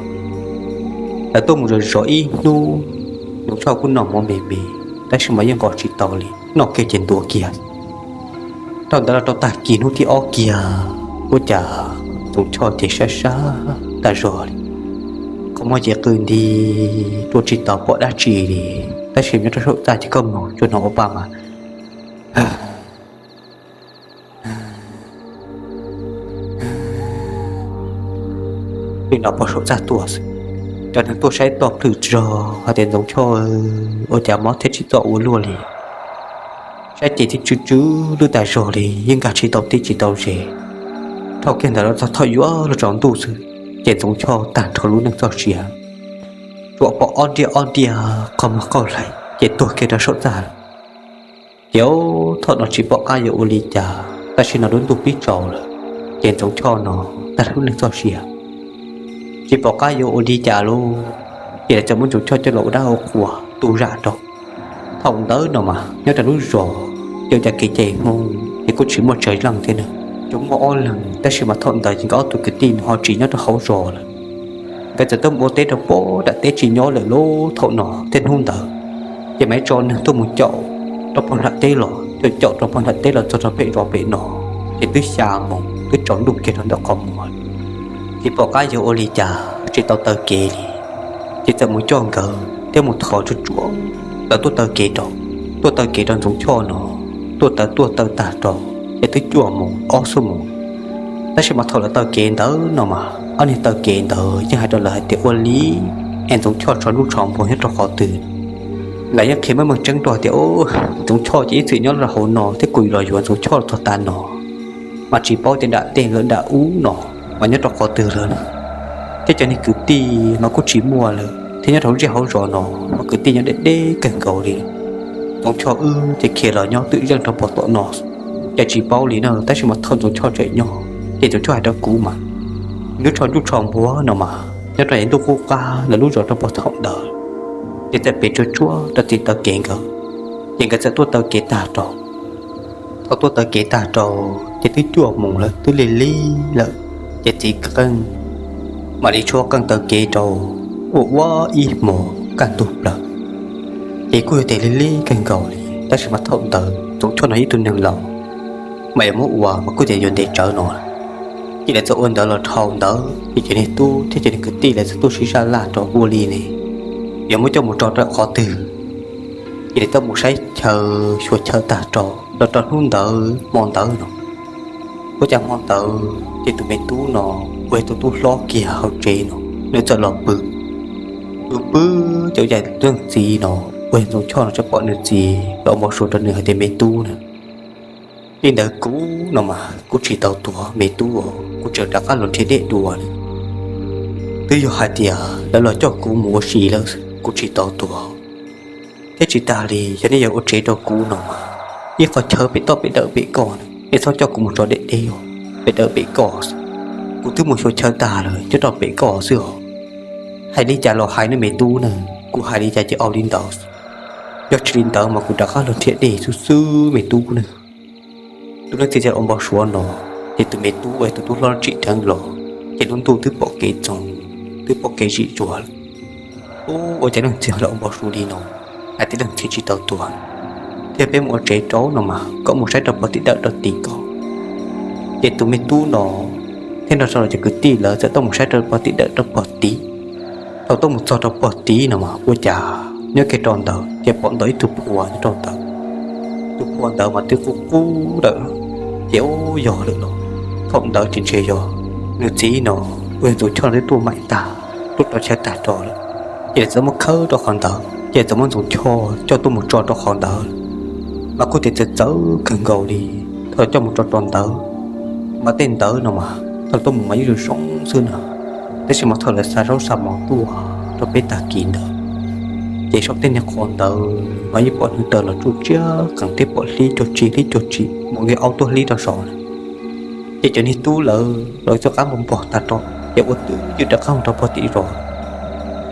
Lawv tuaj mus zov zov ib hnub, Ntxoov Choj kuj noj mov me me, tab sis mas yeej nqos tsis tau li, noj kiag ces ntuav kiag. Thaum ntawd los rau tag kis hnub thib ob kiag, ua cas Ntxoov Choj ces sab sab tag zog li, qhov muag ces qw nti, rua tsis tau pom dab tsi li. Tab sis nyob rau saum txaj ces koj mus tsuas hnov ua pa mas li no pog saum txaj tuaj xwb. Cov neeg tuaj saib toj plhws zog hais tias, Ntxoov Choj, ua cas mob thiab tsis txawj ua luaj li. Saib ces twb tsw tsw lwj tag zog li, yeej nkag tsis tau teb tsis tau ze. Dhau kiag ntawd los txog thaum yuav luag tsaus ntuj xwb, ces Ntxoov Choj tag nrho lub neej txoj sia, tsuas pom ob nriaj ob nriaj qhov muag qaug hlaim ces tuag kiag rau saum txaj lawm. Ces thaum no tsis pom qab yuav ua li cas, tam sim no lub ntuj pib tsaus lawm, ces Ntxoov Choj no tag lub neej txoj sia, tsis pom qab yuav ua li cas lauj. Ces lawv txawm muab Ntxoov Choj coj los ua dab ua qhua tu zam rau. Thaum ntawd no mas nyob rau lub zos, ces ua cas kev cai Hmoob ces kuj tsis muaj tsawg leej thiab na, tsuas muaj ob leeg, tab sis mas thaum ntawd ces nkawd ob tug kwv tij no ho tsis nyob rau hauv zos lawm. Nkawd txawm tuaj mus ua teb rau pem nram teb tsis nyob lawm lauj. Thaum no thiab hnub ntawd ces mam tso neeg tuaj mus caum rau pem nram teb los, caum caum rau pem nram teb los txog rau pem zos pem no, ces twb xya moos twb tsaus ntuj kiag rau ntawm qhov muag, tsis pom qab yuav ua li cas, tsis tau taw kev li. Ces txawm mus coj nkawd thiab mus thov tsuag tsuag, lawv tuaj taw kev rau, tuaj taw kev rau Ntxoov Choj no, tuaj taw tuaj taw tag rau, ces twb cuaj moos ob xuab moos. Tab sis mas thaum lawv taw kev ntawd no mas ob niag taw kev ntawd yeej hais rau lawv hais tias ua li es Ntxoov Choj tsho ntuj tsho npua nyob rau qhov twg. Lawv yeej qhia meej meej tseeb rau tias, Ntxoov Choj ces ib txwm nyob rau hauv no thiab kuv los yuav Ntxoov Choj txog tav no, mas tsis paub tias nram tej lawm nram ub no mas nyob rau qhov twg lawm na. Thiab cov niag kwv tij mas kuj tsis muaj lawm, thiab nyob rau hauv zej hauv zos no mas kwv tij nyob deb deb kawg nkaus li. Ntxoov Choj wb ces khiav los nyob twm zeej rau pem tom no, ces tsis paub li na. Tab sis mas thaum Ntxoov Choj tseem nyob ces Ntxoov Choj hais rau kuv mas, nws tsho ntuj tsho npua no mas nyob rau yav ntuj qub qab lawv lub zos rau pem thaum ntawd. Ces txawm pem tsuag tsuag rau txiv taw kev nkawd, ces nkawd txawm tuaj taw kev tag rau. Thaum tuaj taw kev tag rau, ces twb cuaj moos lawm twb lig lig lawm, ces txiv qeej mam li tshuab qeej taw kev rau, ua ua ib hmos kaj ntug plaws. Ces kuj yog tias lig lig kawg nkaus li, tab sis mas thaum ntawd Ntxoov Choj no ib tug neeg laus, mas yuav muab ua mas kuj tias yuav ntev tsawv no. Ces lawv txawm ua ntawd los dhau ntawd, ces cov niag tub thiab cov niag kwv tij lawv txawm tuaj sib zaj laj rau ua li ne, yuav muab coj mus tso rau qhov twg. Ces lawv tuaj mus saib chaw, xyuas chaw tag rau los rau hnub ntawd hmo ntawd no, ua cas hmo ntawd ces tus me tub no, uas yog tus tub hlob kiag hauv tsev no, nws txawm los pw. Pw pw, ces ua cas leej txiv no, uas yog Ntxoov Choj no txawm pom nws txiv los ua npau suav rau nws hais tias, Me tub na, li ntawd kuv no mas kuv tsis tau tuag me tub, kuv tseem rov qab los nrhiav dej dua na. Twb yog hais tias lawv los coj kuv mus ua si lawm, kuv tsis tau tuag. Thiab tsis tas li, yog nej yuav ua tsev rau kuv no mas, ib qho chaw pem toj pem dawm pem koj, nej txhob coj kuv mus tso deb deb os, pem dawm pem koj. Kuv twb mus xyuas chaw tag lawm, nyob rau pem koj xwb os. Hais li cas los hais nawb me tub na, kuv hais li cas ces ua li ntawd. Yog tsis li ntawd mas kuv rov qab los nrhiav dej xwb xwb me tub na. Tus leej txiv txawm ua npau suav no, ces tus me tub uas tus tub hlob tsim dheev los, ces lub ntuj twb pom kev txoov, twb pom kev zim zuag lawm. Ua cas leej txiv ho los ua npau suav li no, hais tias leej txiv tsis tau tuag, thiab peb mus ua tsev rau no mas koj mus saib rau pog tim dawm rau tim ko. Ces tus me tub no thiab nrog rau cov kwv tij lawv txawm tuaj mus saib rau pog tim dawm rau pog tid. Thaum tuaj mus txog rau pog tid no mas ua cas nyob kiag rau ntawd ces pom ntawm ib tug phua nyob rau ntawd. Tus phua ntawd mas twb qub qub lawm, ces ua yog lawm los thaum ntawd ces ntshe yog nws txiv no uas yog Ntxoov Choj twb tuaj maim tag, tuaj rau chaw tag rau lawm. Ces lawv txawm muab khawb rau qhov ntawd, ces txawm muab Ntxoov Choj coj tuaj mus tso rau qhov ntawd. Mas kuj tias txawv txawv kawg nkaus li. Thaum coj mus tso rau ntawd, mas tej ntawd no mas thaum tuaj mus mas yeej zoo zoo xwb na, tab sis mas thaum lawv xa zaub xa mov tuaj rau peb tag kis ntawd, ces saum tej niag qhov ntawd mas yeej pom hnub taw los tsuj tsiab qees thiab pom hlib cuag tsi hlib cuag tsi mus nqis aub tuaj hlib rau saud na. Ces cov niag tub lawv los txoj qab npog npog tag rau, ces ua twj ywm rov qab mus rau pog tid zos.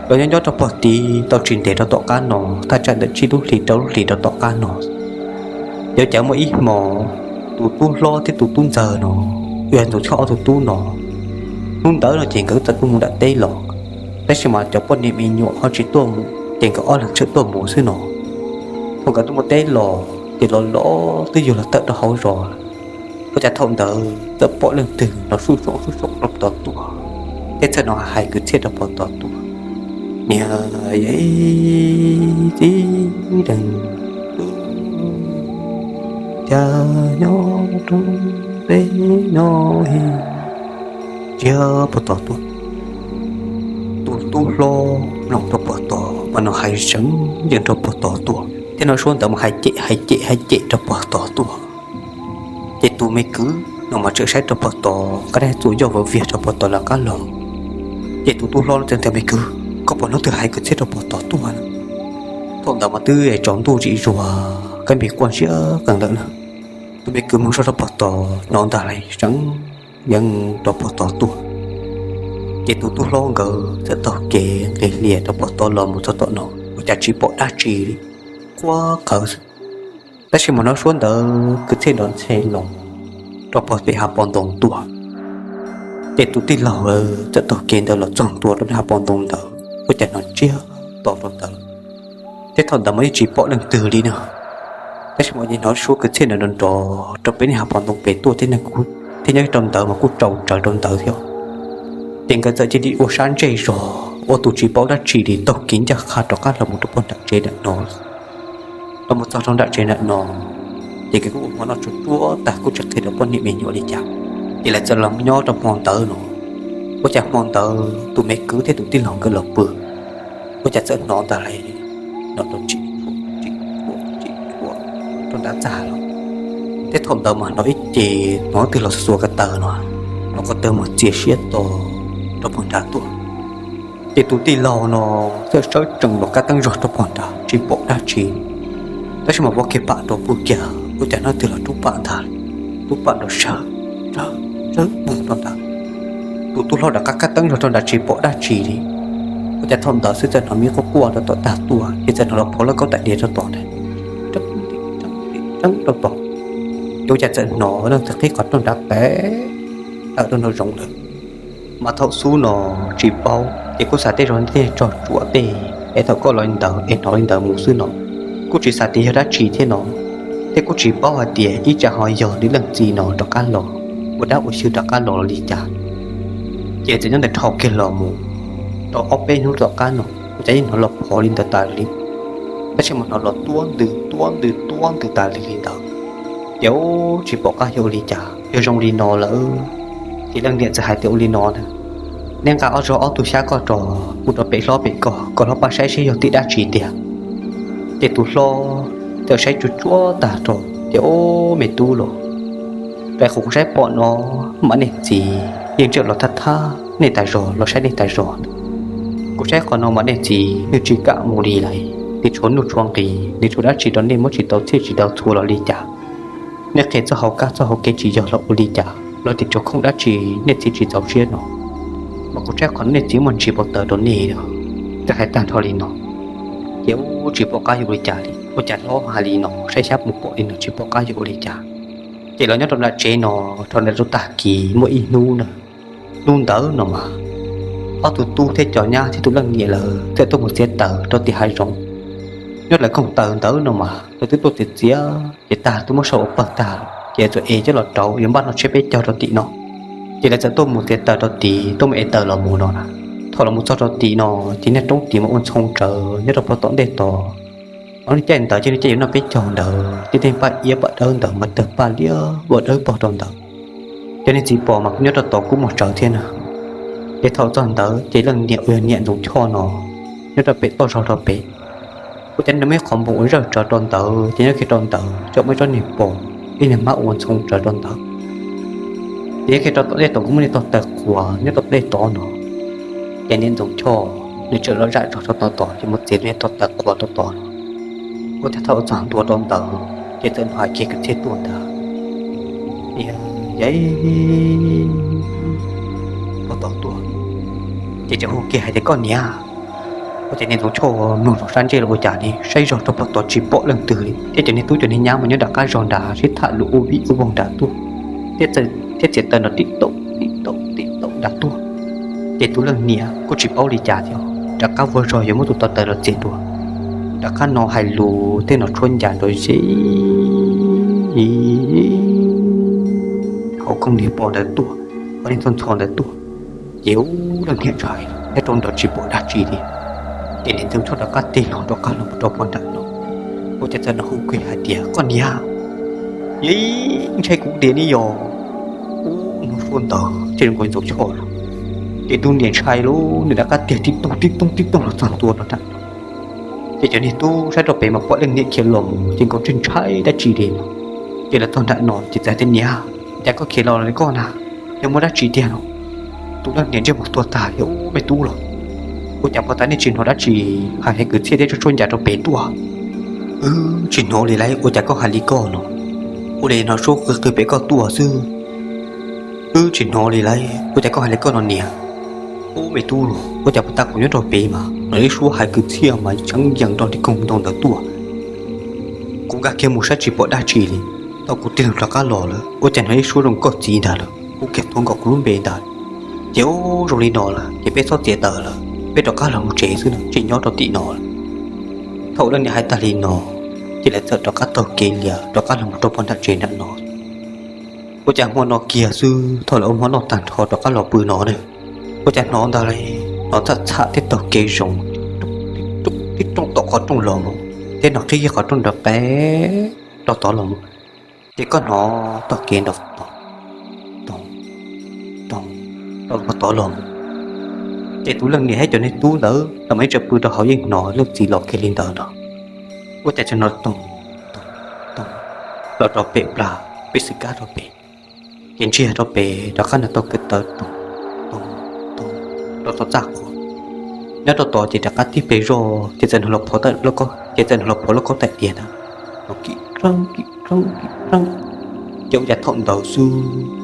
Los nyob nyob rau pog tid tau tsis ntev rau tom qab no, thaj tsam ntawm tsib lub hlis rau lub hlis rau tom qab no, ces ua cas muaj ib hmo tus tub hlob thiab tus tub ntxawg no, uas yog Ntxoov Choj ob tug tub no, hnub ntawd no ces nkawd txawm tuaj mus nram teb los, tab sis mas cov poj niam me nyuam ho tsis tuaj mus ces nkawd ob leeg tseem tuaj mus xwb no. Thaum nkawd tuaj mus teb los ces los los twb yuav los tawm rau hauv zos lawm. Ua cas thaum ntawd txawm pom leej twg los suj soom suj soom rau pog tod tuaj, thiab txawm hnov hais kwv txhiaj rau pog tod tuaj, niag txiv deev cas nyob rau peb no, ntsia pog tod tuaj. Tus tub hlob mloog rau pog tod mas nws hais seev yees rau pog tod tuaj, thiab nws suab ntawd mas hais cem hais cem hais cem rau pog tod tuaj. Ces tus me kwv no mas tseem saib rau pog tod qab dab txuas yoj vawv viag rau pog tod lawv qab los. Ces tus tub hlob no txawm tias, me kwv, koj puas hnov twg hais kwv txhiaj rau pog tod tuaj? Thaum ntawd mas twb tsaus ntuj zim zuag, kab npis quaj ntsia qees lawm na. Tus me kwv mloog zoj rau pog tod hnov ntag lais seev yees rau pog tod tuaj. Ces tus tub hlob nkawd txawm taug kev nqis hlias rau pog tod los mus txog tom no ua cas tsis pom dab tsi li, quaj qhawv xwb. Tab sis mas hnov suab ntawd kwv txhiaj nrov ntxhe los rau pog pem hav paus ntoo tuaj. Ces tus tij laug txawm taug kev ntawd los txog ntua rau hav paus ntoo ntawd ua cas hnov ntsiag to rau ntawd, thiab thaum ntawd mas yeej tsis pom leej twg li na. Tab sis mas yeej hnov suab kwv txhiaj nrov nrov rau pem niag hav paus ntoo pem tuaj thiab, thiab nyob rau ntawd mas kuj tsaus tsawv rau ntawd thiab. Ces nkawd txawm cia li ua sab ntsej zog ua tus tsis paub dab tsi li taug kev ncaj qha rov qab los mus rau pog nram tsev ntawm no. Los mus txog rau nram tsev ntawm no, ces nkawd kuj ua hmo noj tsuag tsuag tag kuj tsis qhia rau poj niam me nyuam li cas. Ces lawv txawm los nyob rau hmo ntawd no, ua cas hmo ntawd tus me kwv thiab tus tij laug nkawd los pw, ua cas txawm hnov ntag lais, hnov rau tsim tsim tsim rau nrad txaj los. Thiab thaum ntawd mas hnov ib ce hnov twg los xuas ko taw no, hnov ko taw mus txias siab to rau pog nrad tuaj. Ces tus tij laug no txawm sawv tsees los kab teeb zog rau pog nrad tsis pom dab tsi, tab sis mas vov kiag pam rau pw kiag ua cas hnov twg los rub pam ntag, rub pam nrov sawv sawv sawv pug rau ntawd. Tus tub hlob rov qab kab teeb zog rau nrad tsis pom dab tsi li. Ua cas thaum ntawd xwb txawm hnov me quaj quaj rau tom tag tuaj, ces txawm hnov los phov lawv kaub tais diav rau tom ntag, tseeb tseeb rau tom. Ces ua cas txawm hnov leej twg qhib qhov rooj nrad pem tawm rau nraum zoov lawm. Mas thaum xub no tsis paub ces kuj xav tej zog tej tsog tsuam tej es thaum koj los li ntawd es hnov li ntawd mus xwb no, kuj tsis xav tias yog dab tsi thiab no, thiab kuj tsis paub hais tias ib tsam ho yog li leej txiv no rov qab los ua dab ua xyw rov qab los li cas. Ces txawm nyob ntawd dhau kiag los mus rau ob peb hnub tom qab no, ua cas yeej hnov los phov li ntawd tas li, tab sis mas hnov los tuab ntws tuab ntws tuab ntws tas li li ntawd. Ces ub tsis pom qab yog ua li cas, yog zoo li no lawm, ces leej niam txawm hais tias ua li no na, neb nqa ob zaug ob tug xyab koj rau mus rau pem hlob pem koj, kom hlob pab saib seb yog tim dab tsi tiag. Ces tus hlob txawm saib tsuag tsuag tag rau ces ub me tub los, pem qhov kuv saib pom no mas nej txiv yeej tseem los thab thab nej tas zog los saib nej tas zog. Kuv saib qhov no mas nej txiv nws tsis kam mus li lawm, nws tshuav nuj tshuav nqis, nws tshuav dab tsi rau nej muab tsis tau txhij tsis tau txhua los li cas. Nej qhia txoj hauv kab txoj hauv kev tsis yog los ua li cas, los tias tshuav khoom dab tsi nej txiv tsis txaus siab no. mas kuv saib qhov nej txiv muaj ntsis pov taws rau nej no. Twb hais tag nrho li no, ces ub tsis pom qab yuav ua li cas li, ua cas hlob hais li no saib xyab mus pom li no tsis pom qab yuav ua li cas. Ces los nyob rau nram tsev no, rau nram rau tag kis muaj ib hnub na, hnub ntawd no mas ob tug tub thiab cov nyab thiab tus leej niam lawv txawm tuaj mus txiav taws rau tim hav zoov. Nyob lawv koog taws ntawd no mas lawv twb tuaj txiav txiav ces tag twb muab sau ua pawg tag, ces txawm ev coj los rauv yuav npaj noj tsiab peb caug rau tim no. Ces lawv txawm tuaj mus txiav taws rau tid, tuaj mus ev taws los mus no na. Thaum los mus txog rau tim no, ces niag roob tid mas ua ntxhoo tsawv nyob rau pog tom ntej tod. Ob niag caij ntawd ces niag caij yuav noj peb caug ntawd, tej tej paj iab paj dawb ntawd mas tawg paj liab ua dawb paug rau ntawd. Cov niag txiv pos mas kuj nyob rau tod kuj muaj tsawv thiab na. Ces thaum txog ntawd ces leej niam uas yog niam Ntxoov Choj no nyob rau pem toj zog rau pem. Ua cas nws muaj ib qhov npoo uas zawj tsawv rau ntawd, ces nyob kiag rau ntawd txawm muaj ib tsob niag pos, ib niag hmab ua ntxhoo tsawv rau ntawd. Ces nyob kiag rau tom tej tod kuj muaj niag tog taws quas nyob rau tom tej tod no. Ces niam Ntxoov Choj nws txawm los zam zog rau tom tod ces mus txiav niag tog taws quas rau tod no. Ua cas thaum txog ntua rau ntawd ces txawm hnov hais kiag kwv txhiaj tuaj ntag. Yam pog tom tuaj, ces txawm hu kiag hais tias, Koj niam! Ua cas niam Ntxoov Choj mloog rau sab ntsej los ua cas ne, saib zog rau pog tod tsis pom leej twg li, thiab cov niag tub cov niag nyab mas nyob nram qab zog nrad sib tham lus ua vij ua voog nrad tuaj, thiab txiav taws nrov tib taum tib taum tib taum nrad tuaj. Ces tus leej niam kuj tsis paub li cas thiab, rov qab vuag zog yuav muab tus tog taws los txiav dua, rov qab no hais lus thiab no tshuab ncas nrov zeb hauv koog niag pos ntawd tuaj, hauv niag ntxhov ntxhov ntawd tuaj. Ces ub leej niam ntshai thiab rau nrad tsis pom dab tsi li. Ces niam Ntxoov Choj rov qab tig los rov qab los mus rau pog nram no, ua cas txawm hnov hu kiag hais tias, Koj niam! Yeej ntshai kuv tiag ne yog. Ub hnov suab ntawd ces zoo nkaus Ntxoov Choj los, ces tus niam ntshai lauj, nws rov qab tiag tib toog tib toog tib toog los txog ntua rau nram no. Ces cov niag tub saib rau pem mas pom leej niam khiav los mus ces nkaus ntshai ntshai dab tsi li no. Ces los txog nram no ces txawm hais tias, Niam, cas koj khiav los li koj na? Yog muaj dab tsi tiag no? Tus leej niam ntsej muag tuag tag li, Ub me tub los, ua cas puag ta nej tsis hnov dab tsi hais kwv txhiaj thiab tshuab ncas rau pem tuaj? Wb tsis hnov li lauj, ua cas koj hais li koj no? Ua li hnov suab qw qw pem koj tuaj xwb. Wb tsis hnov li lauj, ua cas koj hais li koj no niam? Ub me tub los, ua cas puag ta kuv nyob rau pem mas hnov ib suab hais kwv txhiaj mas tseem yees nrog li koog ntoo ntawd tuaj. Kuv nkag kiag mus saib tsis pom dab tsi li, thaum kuv tig los rov qab los lawm ua cas hnov ib suab zoo koj txiv ntag lawm, hu kiag tuav nkaus kuv lub npe ntag. Ces ub zoo li no lawm ces peb txhob txiav taws lawm, peb rov qab los mus tsev xwb na, tsis nyob rau tim no lawm. Thaum leej niam hais tag li no, ces lawv txawm rov qab taug kev lias rov qab los mus rau pog nram tsev nram no. Ua cas hmo no kiag xwb thaum lawv ua hmo noj tag nrho rov qab los pw no na, ua cas hnov ntag li, hnov txham txham thiab taug kev zoo tib rooj tom qhov rooj los mus, thiab hnov qhib qhov rooj nrov qe rau tod los mus. Ces koj hnov taug kev nrov toog toog toog rau tod los mus. Ces tus leej niam thiab cov niag tub ntawd los mas yeej tseem pw rau hauv yeej hnov leej txiv los kiag li ntawd no. Ua cas tseem hnov toog toog toog los rau pem plag peb xwm kab rau pem. Ces ntsiag rau pem rov qab hnov taug kev taws toog toog toog rau tom txaj qhua. Nyob rau tod ces rov qab tig pes zog ces txawm hnov los phov lauj kaub, ces txawm hnov los phov lauj kaub tais diav ntawd, kim reeb kim reeb kim reeb. Ces ua cas thaum ntawd xwb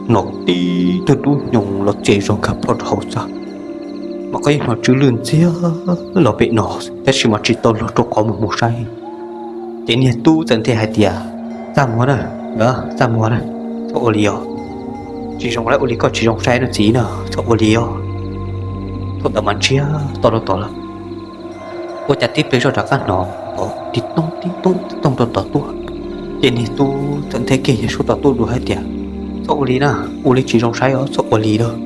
hnov tib tug tub hnyoo los txias zog nkag plho rau hauv txaj, mas koj yeej hnov tsw lwj ntxiag los pem no, tab sis mas tsis tau luag rau qhov mus mus saib. Ces niag tub txawm nthe hais tias, Txaj muag na, txaj muag na, txhob ua li os. Tsis zoo lawm, ua li koj tsis zoo saib no txiv na, txhob ua li os. Thaum ntawd mas ntsiag to rau tod lawm, ua cas tib pliag zoj rov qab hnov tib tooj tib tooj tib tooj rau tod tuaj. Ces niag tub txawm nthe kiag yawg suab rau tuaj dua hais tias, Txhob ua li na, ua li tsis zoo saib os, txhob ua li lawm.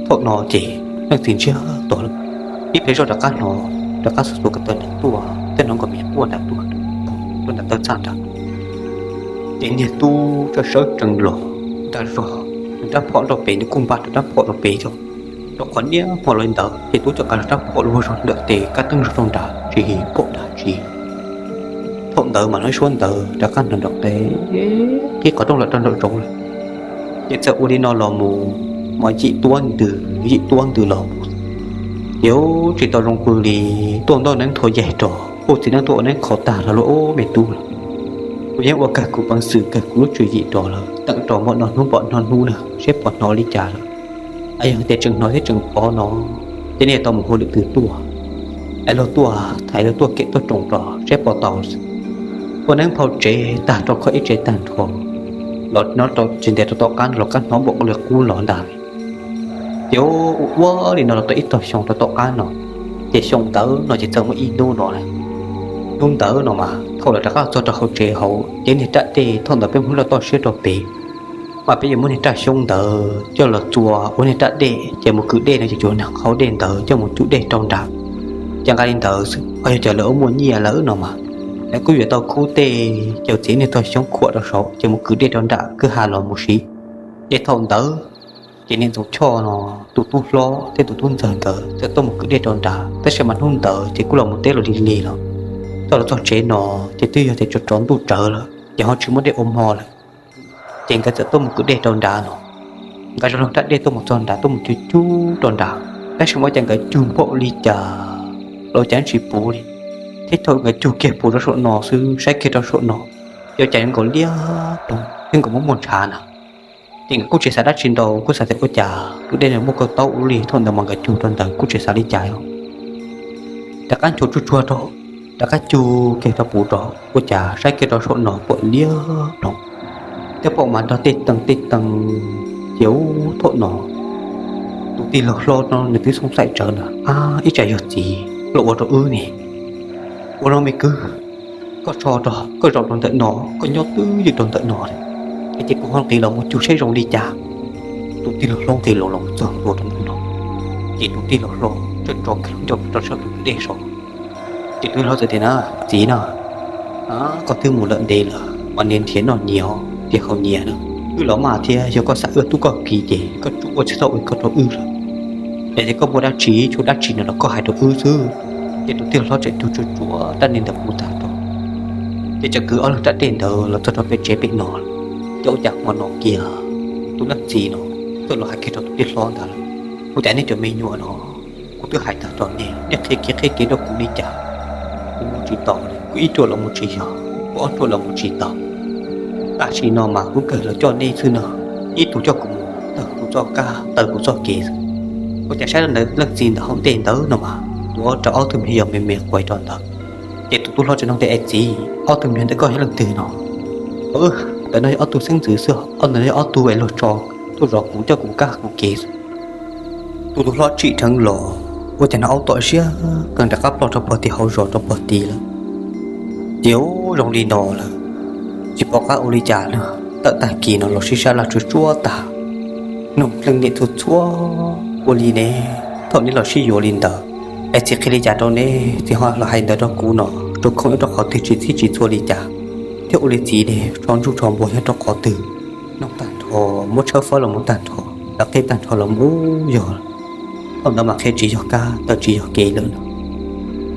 Thaum no ces leej txiv ntsiag to lawm, tib pliag zoj rov qab hnov, rov qab xuas xuas ko taw nram tuaj, thiaj hnov nkawd me nyuam quaj nram tuaj, tuaj nram taw txaj nrad. Ces niag tub sawv sawv tsees los, nram zog, nws rab phom rau pem, nws kuj npaj rau rab phom rau pem yog, rau qhov niaj hmo los li ntawd ces tub coj nqa rab phom los zog ntawm tes kab teeb zog rau nrad tsis pom dab tsi. Thaum ntawd mas hnov ib suab ntawd rov qab hnov nrov qe, qhib qhov rooj lawm rau nraum zoov lawm. Ces txawm ua li no los mus, mas yim tuab ntws yim tuab ntws los mus, ces tsis tau zoo pw li, tuaj ntaj neeb thua yaig rov, kuj txiv neeb tuaj ua neeb qhov tag los lub ub me tub lawm. Kuv yeej ua kawg kuv peev xwm kawg kuv lub tswv yim rov lawm, teem rov npaum no hnub npaum no hnub na, seb puas hnov li cas lawm. Yog tias tseem hnov thiab tseem pom no, ces nej tau mus hu lwm tus tuaj, es luag tuaj thaiv luag tuaj kem tuaj roos rau saib puas tau. Ua neeb phau tsev tag rau kho ib tsev tag nrho los nyob rau tsis ntev rau tom qab no los kab hnov npaum li qub los ntag. Ces ua ua li no los tau ib tog xyoo rau tom qab no, ces xyoo ntawd no ces txawm muaj ib hnub no lawm. Hnub ntawd no mas thaum lawv rov qab txog rau hauv tsev hauv ces niag raj dej thaum ntawd peb muab loj toj siab rau pem, mas peb yuav muab niag raj xyoob ntawd coj los txua ua niag raj dej ces mus kwm dej no ces tsuas nag qhauv dej ntawd coj mus cug dej rau nram. Ces nqa li ntawd xwb, ho yog cov lawv ua muaj nyiaj lawm no mas lawv kuj yuav tau khub tej caum txiv niag tog xyoob khuam rau saud ces mus kwm dej rau nram kwj ha los mus siv. Ces thaum ntawd ces niam Ntxoov Choj no tus tub hlob thiab tus tub ntxawg nkawd txawm tuaj mus kwm dej rau nrad, tab sis mas hnub ntawd ces kuj los mus teb los lig lig los txog los txog tsev no ces twb yog tias tsaus tsaus ntuj tsawv lawm ces ho tsis muaj dej ua hmo lawm. Ces nkawd txawm tuaj mus kwm dej rau nrad no, nkawd zoo loog raj dej tuaj mus txog nrad tuaj mus cug cug rau nrad, tab sis mas ua cas nkawd cug npaum li cas los cas tsis puv li, thiab thaum nkawd cug kiag puv rau saum no xwb saib kiag rau saum no, ua cas yuav nkaus liab ploog thiab nkaus muaj muaj ntshav na. Ces nkawd kuj tsis xav dab tsi ntau, kuj xav tias ua cas tus dej no muaj kauj taub ua luaj li, thaum ntawd mas nkawd cug rau ntawd kuj tsis xav li cas os. Rov qab nchuav tsuag tsuag rau, rov qab cug kiag rau puv rau, ua cas saib kiag rau saum no pom liab ploog, thiab pom mas nrog tej teeg tej teeg. Ces thaum no tus tij laug hlob no nws twb xoom xaim tsawv na, ab, ib tsam yog txiv los ua rau wb ne. Ua no me kwv, koj tso rau, koj zaum rau ntawm no, koj nyob twj ywm rau ntawm no, es ces kuv ho nqis los mus cug saib zoo li cas. Tus tij laug hlob nqis los los txog ntua rau ntawm no, ces tus tij laug hlob tso kiag lub ncauj rau saum tus kwj dej saud. Ces tus tij laug hlob txawm tias na, txiv na, koj twb mus lawm ntev lawm mas nrhiav noj nyias, nrhiav haus nyias na. Wb los maj thiab, yog koj xav wb tub koj ki ces koj tsuas ua tsis tau ua koj rau wb lawm. Es ces koj muaj dab tsi tshuaj dab tsi no los koj hais rau wb xwb. Ces tus tij laug hlob tseem cug tsuag tsuag raj dej ntawd puv tag rau, ces txawm kwv ob leeg raj dej ntawd los txog rau pem tsev pem no. Ces ua cas hmo no kiag tus leej txiv no txawm los hais kiag rau tus tij hlob ntawd lawm, ua cas nej cov me nyuam no, kuv twb hais tag rau nej, nej qhia kev qhia kev rau kuv li cas kuv mus tsis tau li, kuv ib ruam los mus tsis yog, kuv ob ruam los mus tsis tau. Tam sim no mas kuv kawg los coj nej xwb no, ib tug coj kuv mus taw kuv txoj kab taw kuv txoj kev xwb. Ua cas saib rau ntawd leej txiv ntawd hauv ntej ntawd no mas tus ob rau ob tug me nyuam yog me me quav rau ntawd. Ces tus tub hlob tseem nug tias es txiv, ob tug me nyuam ntawd koj yog leej twg no? Ntawd no yog ob tug xeeb ntxwv xwb, ob ntawd no yog ob tug es luag tso tuaj zov kuv coj kuv kab kuv kev xwb. Tus tub hlob tsim dheev los ua cas hnov aub tom siab qees rov qab ploj rau pog tid hauv zos rau pog tid lawm. Ces zoo li no lawm, tsis pom qab ua li cas no, tawm tag kis no los sib sab laj tsuag tsuag tag, noog leej niam txhua txhua, ua li ne, thaum neb los sib yuav li ntawd es txiv qhia li cas rau neb, txiv ho los hais ntawd rau kuv no, rau khoom nyob rau qhov twg tsis txhij tsis txhua li cas, thiab ua li txiv ne tsho ntsuj tsho npua nyob rau qhov twg, noog tag nrho, muab tshawb fawb los mus tag nrho, lawv qhia tag nrho los mus yog thaum ntawd mas qhia tsis yog kab taw tsis yog kev lawm no.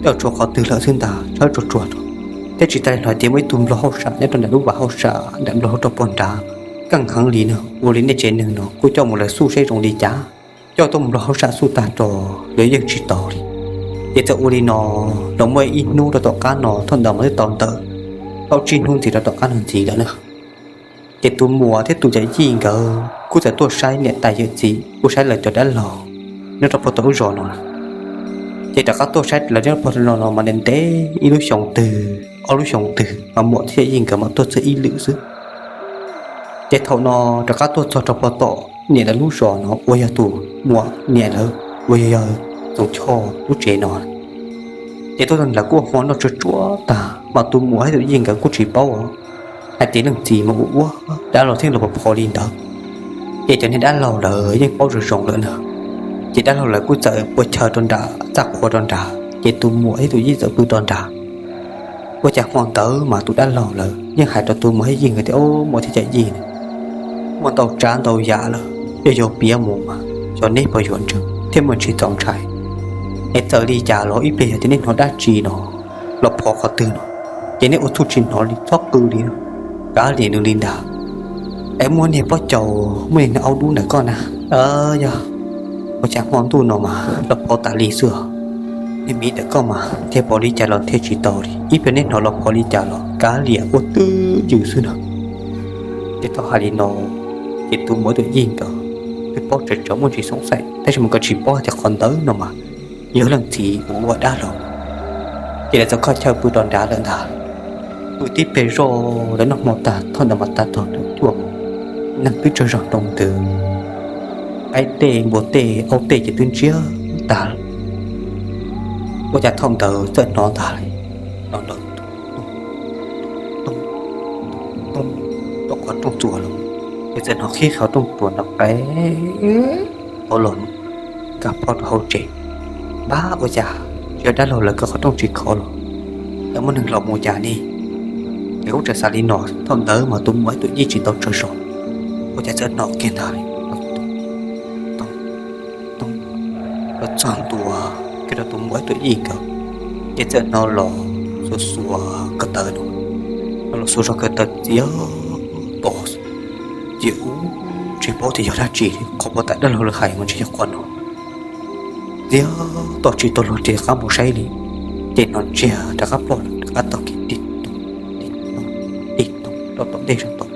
Tej zaum tshuav qhov twg lawm xwb ntag, tshawb tsuag tsuag rau. Thiab tsis tas li hnov tias muaj ib tug nplog hauj sam nyob rau nram lub vaj hauj sam nram nplog rau pog nrad, keej heev li no, ua li nej tsev neeg no kuj coj mus lawv xyuas saib zoo li cas, coj tuaj mus nplog hauj sam xyuas tag rau los yeej tsis tau li. Ces txawm ua li no los muaj ib hnub rau tom qab no, thaum ntawd mas twb tau ntawm plaub tsib hnub ntxiv rau tom qab no ntxiv lawm na. Ces tus muam thiab tus yawm yij nkawd kuj txawm tuaj saib niam tais yawm txiv, kuj saib lawv cov dab laug nyob rau pog tom lub zos no. Ces rov qab tuaj saib lawv nyob rau pog tom no mas ntev ntev ib lub xyoo twg ob lub xyoo twg mas muam thiab yij nkawd mam tuaj txog ib lwm xwb. Ces thaum no rov qab tuaj txog rau pog tom niam lawv lub zos no uas yog tus muam niam lawv uas yog Txoov Choj lub tsev no. Ces tuaj txog ntawd kuj ua hmo noj tsuag tsuag tag mas tus muam thiab tus yij nkawd kuj tsis paub hais tias leej txiv mas ua ua dab laug thiab los pov pho li ntawd. Ces cov niag dab laug lawv yeej paub zoo zoo lawm na. Ces dab laug lawv kuj txawm ua chaw rau nram txaj qhua rau nrad, ces tus muam thiab tus yij txawm pw rau nrad. Ua cas hmo ntawd mas tus dab laug lawv yeej hais rau tus muam thiab yij nkawd tias, Ob, muam thiab cov yij, muaj ntau tsav ntau yam lawm, yog yuav piav mus mas xyov neb puas yuav ntseeg thiab muaj tsis txaus ntshai. Es txawm li cas los ib pliag yog tias neb hnov dab tsi no los phov qhov twg no, ces neb ua txuj tsis hnov li, txhob qw li, kav liam nws li ntag. Es muaj niag plaub caug, muaj niag aub dub ntawm koj na, yog ua cas hmo ntuj no mas los phov tas li xwb os. Niag miv ntawm koj mas thiaj pom li cas los thiaj tsis tau li, ib pliag neb hnov los phov li cas los kav liam ua twj ywm xwb no. Ces tau hais li no, ces tus muam tus yij nkawd twb paub tseeb tseeb muaj ntsis xoob xaim, tab sis mas koj tsis paub tias qhov ntawd no mas yog leej txiv uas ua dab laug. Ces lawv txawm kho chaw pw rau nrad lawm ntag. Pw tib pes zog lawv noj hmo tag, thaum ntawd mas tav tog rau cuaj moos, neeg twb tsaug zog rau ntawd, qaib tej npua tej aub tej ces twb ntsiag tag. Ua cas thaum ntawd txawm hnov ntag, hnov nrov tooj tooj tom qhov rooj txuas los, ces txawm hnov qhib qhov rooj txuas nrov qev hauv los, nkag plho rau hauv tsev. Pab, ua cas tsis yog dab laug lawv kaw qhov rooj tsis khov los, lawv muaj neeg los mus cas ne? Ces kuj tseem xav li no, thaum ntawd mas tus muam ib tug yij tsis tau tsaug zog, ua cas txawm hnov kiag ntag, tooj tooj, los txog ntua kiag rau tus muam ib tug yij nkawd, ces txawm hnov los xuas xuas ko taw no, los xuas zog ko taw txias to, ces ub, tsis paub tias yog dab tsi, qhov pov tam dab laug lawv hais mas ntshe yog qhov no. Txias to tsis tau luag rov qab mus saib li, ces hnov ntsiag rov qab ploj rov qab taug kev tig tooj tig tooj tig tooj rau tom ntej zog tod.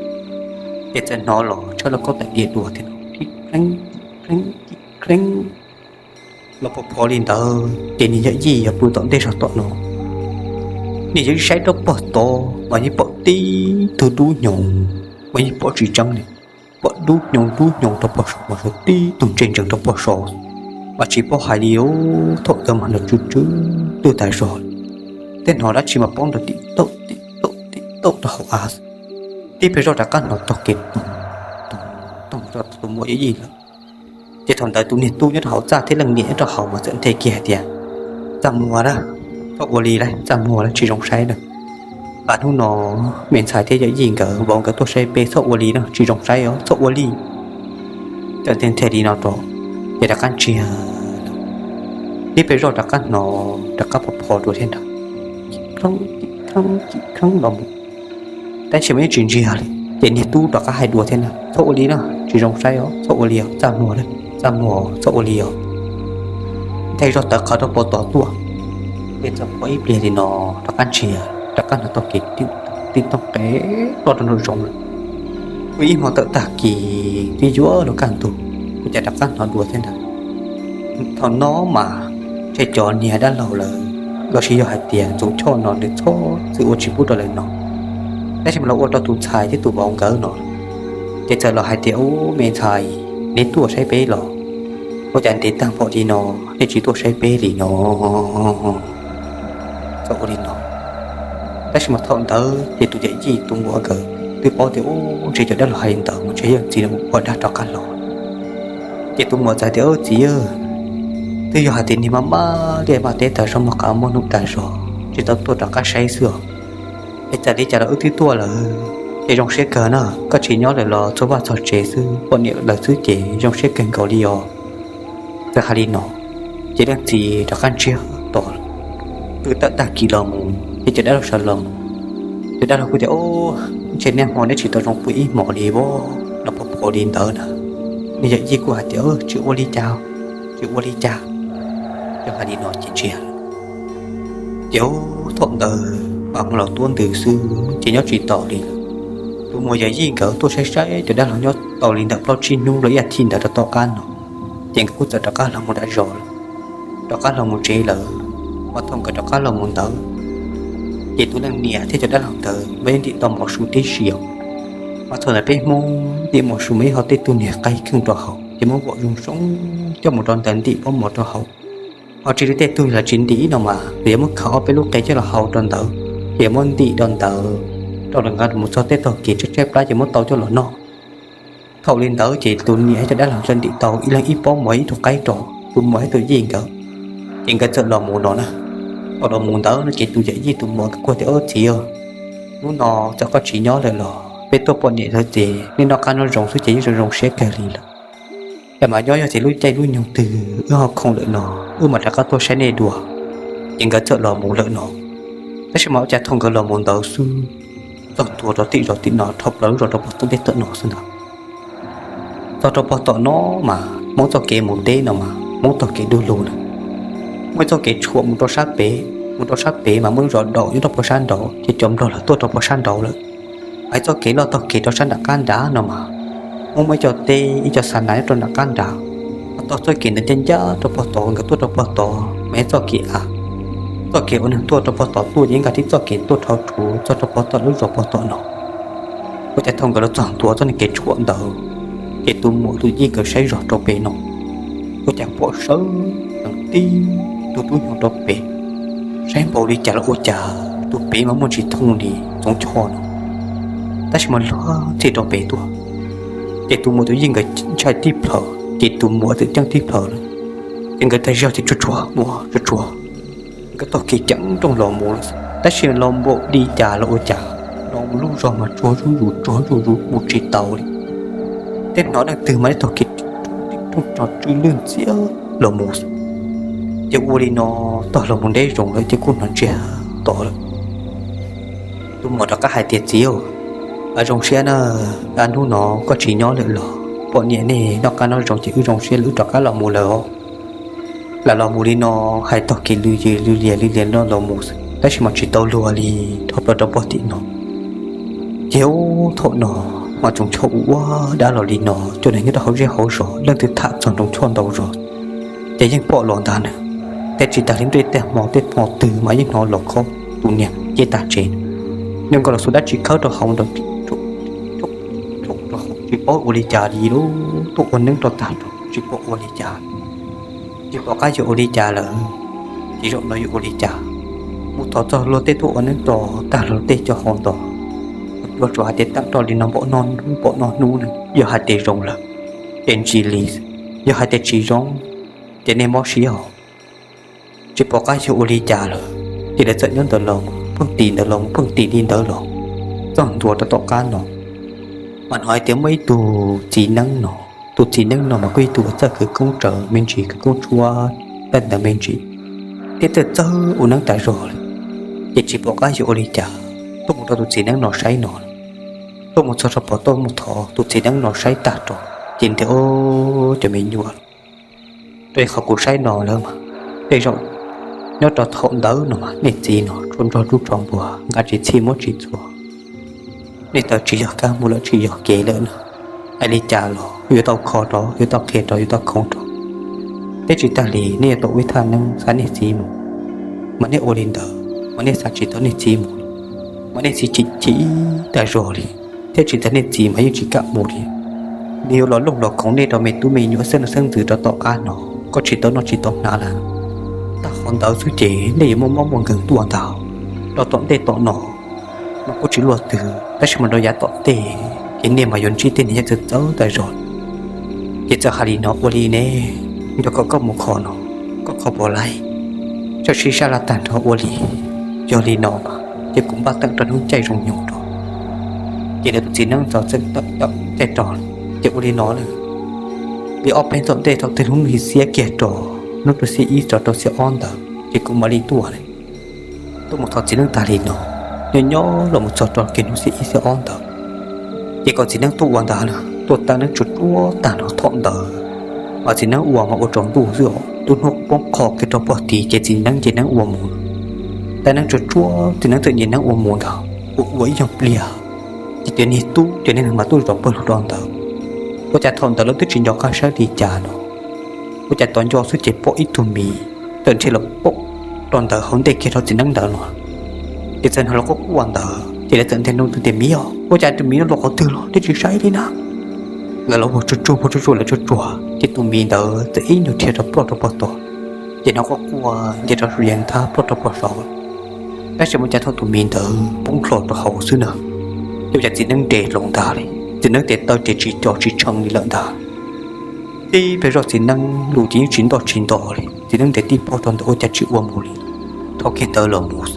Ces txawm hnov los tshaj lub khaub taim diav dua thiab no, kheeb kheeb kheeb los phov phov li ntawd, ces niag yawm yij uas pw tom ntej zog tom no, niag yawm yij saib rau pog tod mas yeej pom tib tug dub hnyoo, mas yeej pom tsis tseeb li, pom dub hnyoo dub hnyoo rau pog saud mas yog tib tug ntsia ntsees rau pog saud, mas tsis paub hais li os. Thaum ntawd mas nrov tsw tsw twj tas zog, tej hnov dab tsi mas paub nrov tim tauj tim tauj tim tauj rau hauv av. Tib pliag zoj rov qab hnov taug kev toog toog toog rau tus muam yawm yij lawm. Ces thaum ntawd tus niag tub nyob rau hauv txaj thiab leej niam nyob rau hauv mas txawm nthe kiag hais tias, txaj muag na, txhob ua li lauj, txaj muag lauj, tsis zoo saib na. Pab, hnub no me ntxhais thiab yawm yij nkawd vauv nkawd tuaj saib peb, txhob ua li na, tsis zoo saib os, txhob ua li. Txawm nthe nthe li no rau, ces rov qab ntsiag, tib pliag zoj rov qab hnov rov qab phov phov dua thiab ntag, cim kheeb cim kheeb cim kheeb los mus. Tab sis mas yeej tsis ntsiag li, ces niag tub rov qab hais dua thiab na, txhob ua li na, tsis zoo saib os, txhob ua li os, txaj muag lauj, txaj muag, txhob ua li os. Nthe zog tawv qhawv rau pog tod tuaj, ces txawm pom ib pliag li no rov qab ntsiag, rov qab hnov taug kev tim toog qev ploj rau nraum zoov lawm. Pw ib hmo tawm tag kis twb yuav luag kaj ntug, ua cas rov qab hnov dua thiab ntag. Thaum no mas ntshe cov niag dab laug lawv los sis yog hais tias Ntxoov Choj no nws txhob txwm ua tsis pub rau lawv hnov, tab sis mas los ua rau tus ntxhais thiab tus vauv nkawd no. Ces txawm los hais tias, ub, me ntxhais, neb tuaj saib peb los? Ua cas ntev tag npaum li no nej tsis tuaj saib peb li no? Txawm ua li no, tab sis mas thaum ntawd ces tus yawm yij tus muam nkawd twb paub tias, ub, ntshe cov dab laug hais li ntawd mas ntshe yog txiv ua dag rov qab los. Ces tus muam txawm tias, txiv, twb yog hais tias niag maj maj liaj maj teb tas zog, muaj qab muaj num tas zog tsis tau tuaj rov qab saib xwb os. Es txawm li cas los wb twb tuaj lawm, ces zoo siab kawg na, koj tsis nyob lawm los txog vaj txog tsev xwb, poj niam lawv xwb ces zoo siab kawg nkaus li os. Txawm hais li no, ces leej txiv rov qab ntsiag to lawm. Twb tawm tag kis los mus ces cov dab laug sawv los mus, cov dab laug kuj tias, ntshe niaj hmo neb tsis tau zoo pw ib hmos li os, los phov phov li ntawd na. Niag yawm yij kuj hais tias, tsis ua li cas, tsis ua li cas. Cov hais li no ces ntsiag lawm. Ces thaum ntawd mas hmo los tuab ntws xwb ces nyob tsis taus li lawm. Tus muam yawm yij nkawd tuaj saib saib cov dab laug nyob tau li ntawm plaub tsib hnub los ib as thiv ntawd rau tom qab no, ces nkawd kuj txawm rov qab los mus nram zos lawm, rov qab los mus tsev lawm. Mas thaum nkawd rov qab los mus ntawd, ces tus leej niam thiab cov dab laug ntawd mas yeej ntim tau mov su tib si os. Mas thaum ntawd peb Hmoob ntim mov su mas yeej ho tej tug niag qaib kheej rau hauv ces muab vom zoo zoo coj mus rau ntawd ntim pob mov rau hauv. Ho tsis li tej tug los tsis ntim no mas, yuav muab khaws ob peb lub qe coj los hau rau ntawd, ces yuav muab ntim rau ntawd rau lawv nqa mus txog tej tog kev tshaib tshaib plab ces muab tau coj los noj. Thaum li ntawd ces tus niam thiab cov dab laug txawm ntim tau ib leeg ib pob mov ib tug qaib rau tus muam thiab tus yij nkawd, ces nkawd txawm los mus no na. Thaum los mus ntawd no ces tus yawm yij tus muam nkawd kuj tias, txiv, hnub no txawm koj tsis nyob lawm los peb tuaj poj niam lawv ces nej noj qab noj zoo xwb ces yeej zoo zoo siab kawg li lawm. Es mas nyob yog tias lub caij lub nyoog twg wb ho khoom lawm no, wb mam rov qab tuaj saib nej dua. Ces nkawd txawm los mus lawm no. Tab sis mas ua cas thaum nkawd los mus ntawd xwb, txog ntua rau tim zos tim no dhau plaws lub zos rau pog tom ntej tom no xwb ntag. Txog rau pog tom no mas Hmoob txoj kev mus teb no mas Hmoob taug kev du lug na, muaj ib txoj kev tshuam mus rau sab pem, mus rau sab pem mas muaj lub zos daum nyob rau pog sab nraud ces cov nplog los tuaj rau pog sab nraud lawm. Hais txoj kev loj taug kev rau sab nram qab nrad no mas Muaj muaj ib co teb ib co xa nas nyob rau nram qab nrad, mas tog txoj kev ntawd ncaj ncaj rau pog tod, nkawd tuaj rau pog tod mas yog txoj kev av. Txoj kev uas neeg tuaj rau pog tod tuaj ces yeej nkag tib txoj kev tuaj dhau rhuv txog rau pog tom lub zos pog tom no. Ua cas thaum nkawd los txog ntua txoj niag kev tshuam ntawd, ces tus muam tus yij nkawd saib zog rau pem no, ua cas pom sawv tib tug tub nyuag rau pem. Saib npaum li cas los ua cas tus pem mas muaj tsis thooj li txoov choj no, tab sis mas luag ntxhi rau pem tuaj. Ces tus muam tus yij nkawd ntshai tib plhaws ces tus muam txawm ceeb tib plhaws lawm, ces nkawd tag zog ces tsuag tsuag ua tsuag tsuag, nkawd taug kev ceev nrooj los mus lawm. Tab sis los npaum li cas los ua cas, los mus lub zos mas tsuag zuj zus tsuag zuj zus mus tsis tau li. Tej hnov leej twg mas ib taug kev rooj tsw lwj ntxiab los mus, ces ua li no tog los mus ntev zoo lawm ces kuj hnov ntsiag to lawm. Tus muam rov qab hais tias, Txiv, zoo siab na, hnub no koj tsis nyob lawm los pom niam nej noj qab noj zoo ces wb zoo siab lawm wb rov qab los mus lawm os. Lam los mus li no, hais taug kev lwj lias lwj lias lwj lias no los mus, tab sis mas tsis tau luag li, dhau plaws rau pog tim no. Ces thaum no mas Ntsoov Choj ua ua dab los li no, cov neeg nyob rau hauv zej hauv zos leej twg tham txog Ntsoov Choj ntau zog ces yeej pom los ntag na. Tej tsis tas li nruab tej hmo tej hmo twg mas yeej hnov los khob tus niag nce tag tsev, nyob nkaus los xuas dab tsi khawb rau hauv ntawd, rau hauv tsis paub ua li cas li lub tuaj ua neeb rau tag rau tsis paub ua li cas, tsis pom qab yuav ua li cas lawm. Ces zaum no yuav ua li cas, mus thov txog luag tej tuaj ua neeb rau tag luag tej cov hau ntawd, luag tsuas hais tias teeb rau li no npaum no hnub npaum no hnub ne, yog hais tias zoo lawm ces ntsis li, yog hais tias tsis zoo ces nej mob siab os. Tsis pom qab yuav ua li cas lawm, ces lawv txawm nyob ntawd los pheej tis ntawd los pheej tis li ntawd los txog ntua rau tom qab no, mas hnov hais tias muaj ib tug txiv neeb no. Tus txiv neeb no mas kuj ib tug uas txawj khawv koob rawv me ntsis khawv koob tshuab tej ntawd me ntsis, thiab txawj txawj ua neeb tas zog li. Ces tsis pom qab yuav ua li cas, tuaj mus rau tus txiv neeb no saib no, tuaj mus txog rau pov tuaj mus thov tus txiv neeb no saib tag rau, ces nthe o cov me nyuam, rau qhov kuv saib no lawm mas tej zaum nyob rau thaum ntawd no mas nej txiv no tshuaj nrog rub tsho npua nqa tsis txhij muab tsis txhua, nej tawv tsis yog kab mus lawm tsis yog kev lawm no. Hais li cas los yuav tau kho rau, yuav tau qhia rau, yuav tau khoov rau. Thiab tsis tas li nej yuav tau ua ib thaj neeb xa nej txiv mus, mas nej ua li ntawd mas nej xa tsis tau nej txiv mus, mas nej txiv chim chim tas zog li, thiab tsis tas nej txiv mas yeej tsis kam mus li. Nws yuav los looj los khoov nej rau me tub me nyuam xeeb xeeb ntxwv rau tom qab no, koj tsis tau noj tsis tau hnav lawm. Tag qhov ntawd xwb ces nej yuav muaj mob muaj nkeeg tuaj ntag. Rau tom ntej tom no mas kuj tsis luaj twg, tab sis mas rau yav tom ntej ces nej mas yuav ntsib tej niag nyob txawv txawv tas zog. Ces txawm hais li no, ua li ne, nco kom koj mus kho no, koj kho puas laij, txawj sib sab laj tag nrho ua li. Yog li no mas ces kuv npaj teem rau hnub caij zoo nyoog rau. Ces lawv tus txiv neeb txawm tawm tawm caij rau, ces ua li no lawm. Li ob peb tom ntej thaum twg hnub nws xiab kiag rau, hnub rau xiab ib txog rau xiab ob ntawd ces kuv mam li tuaj lawm. Tuaj mus thov txiv neeb tag li no, nyob nyob los mus txog rau kiag hnub xiab ib xiab ob ntawd, ces kom txiv neeb tuaj ua ntag lawm, tuaj taw neeb tsuag tsuag tag nrho thaum ntawd. Mas txiv neeb ua mas ua tsaus ntuj xwb os, lub hnub poob qho kiag rau pog tid ces txiv neeb nce neeb ua mus. Taw neeb tsuag tsuag txiv neeb txawm nce neeb ua mus ntag, ua ua ib nyuag pliag, ces cov niag tub cov niag neeg mas tuaj zov pawg lug rau ntawd. Ua cas thaum ntawd lawv twb tsis nco qab saib li cas no, ua cas tos nco xwb ces pom ib tug miv tawm nrhiav los pom rau ntawd hauv ntej kiag rau txiv neeb ntawd no. Ces txawm hnov los quaj quaj ntawd ces lawv txawm nthe nroo tias, Miv os, ua cas tus miv no los qhov twg los nej tsis saib li na? Lawv los puag tsuag tsuag puag tsuag tsuag lawv tsuag tsuag ces tus miv ntawd txawm ib nyuag rhiav rau ploj rau pog tod, ces hnov quaj quaj nce rau saum yeev thab ploj rau pog saud. Tab sis mas cas thaum tus miv ntawd poob hlo rau hauv xwb na, ces ua cas txiv neeb nres hlo ntag li, txiv neeb tes taw ces tsis co tsis tshee li lawm ntag. Tib pliag zoj txiv neeb lus ces yeej tsis ntoj tsis nto li, txiv neeb nres tib pob rau ntawd ua cas tsis ua mus li. Dhau kiag ntawd los mus,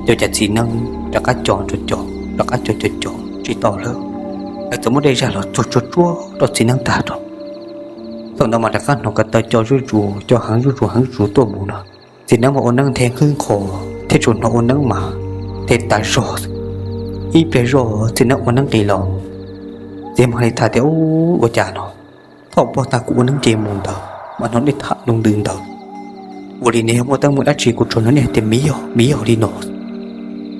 ces ua cas txiv neeb rov qab co rau co, rov qab co co co tsis tau lawm, lawv txawm muab dej zaj los txuag tsuag tsuag rau txiv neeb tag rau. Thaum ntawd mas rov qab hnov ko taw co zuj zus, co heev zuj zus heev zuj zus tuaj mus no. Txiv neeb mas ua neeb nthe qwb nqho thiab tsuas hnov ua neeb mas nthe tas zog. Ib pliag zoj txiv neeb ua neeb nqis los, txiv neeb mam li tham tias, Ua cas no, thaum pog tag kuv ua neeb nce mus ntawd mas hnov nej tham lus ntawd ntawd, ua li ne yog muaj teeb meem dab tsi? Kuv tsuas hnov nej hais tias miv yog miv yog li no,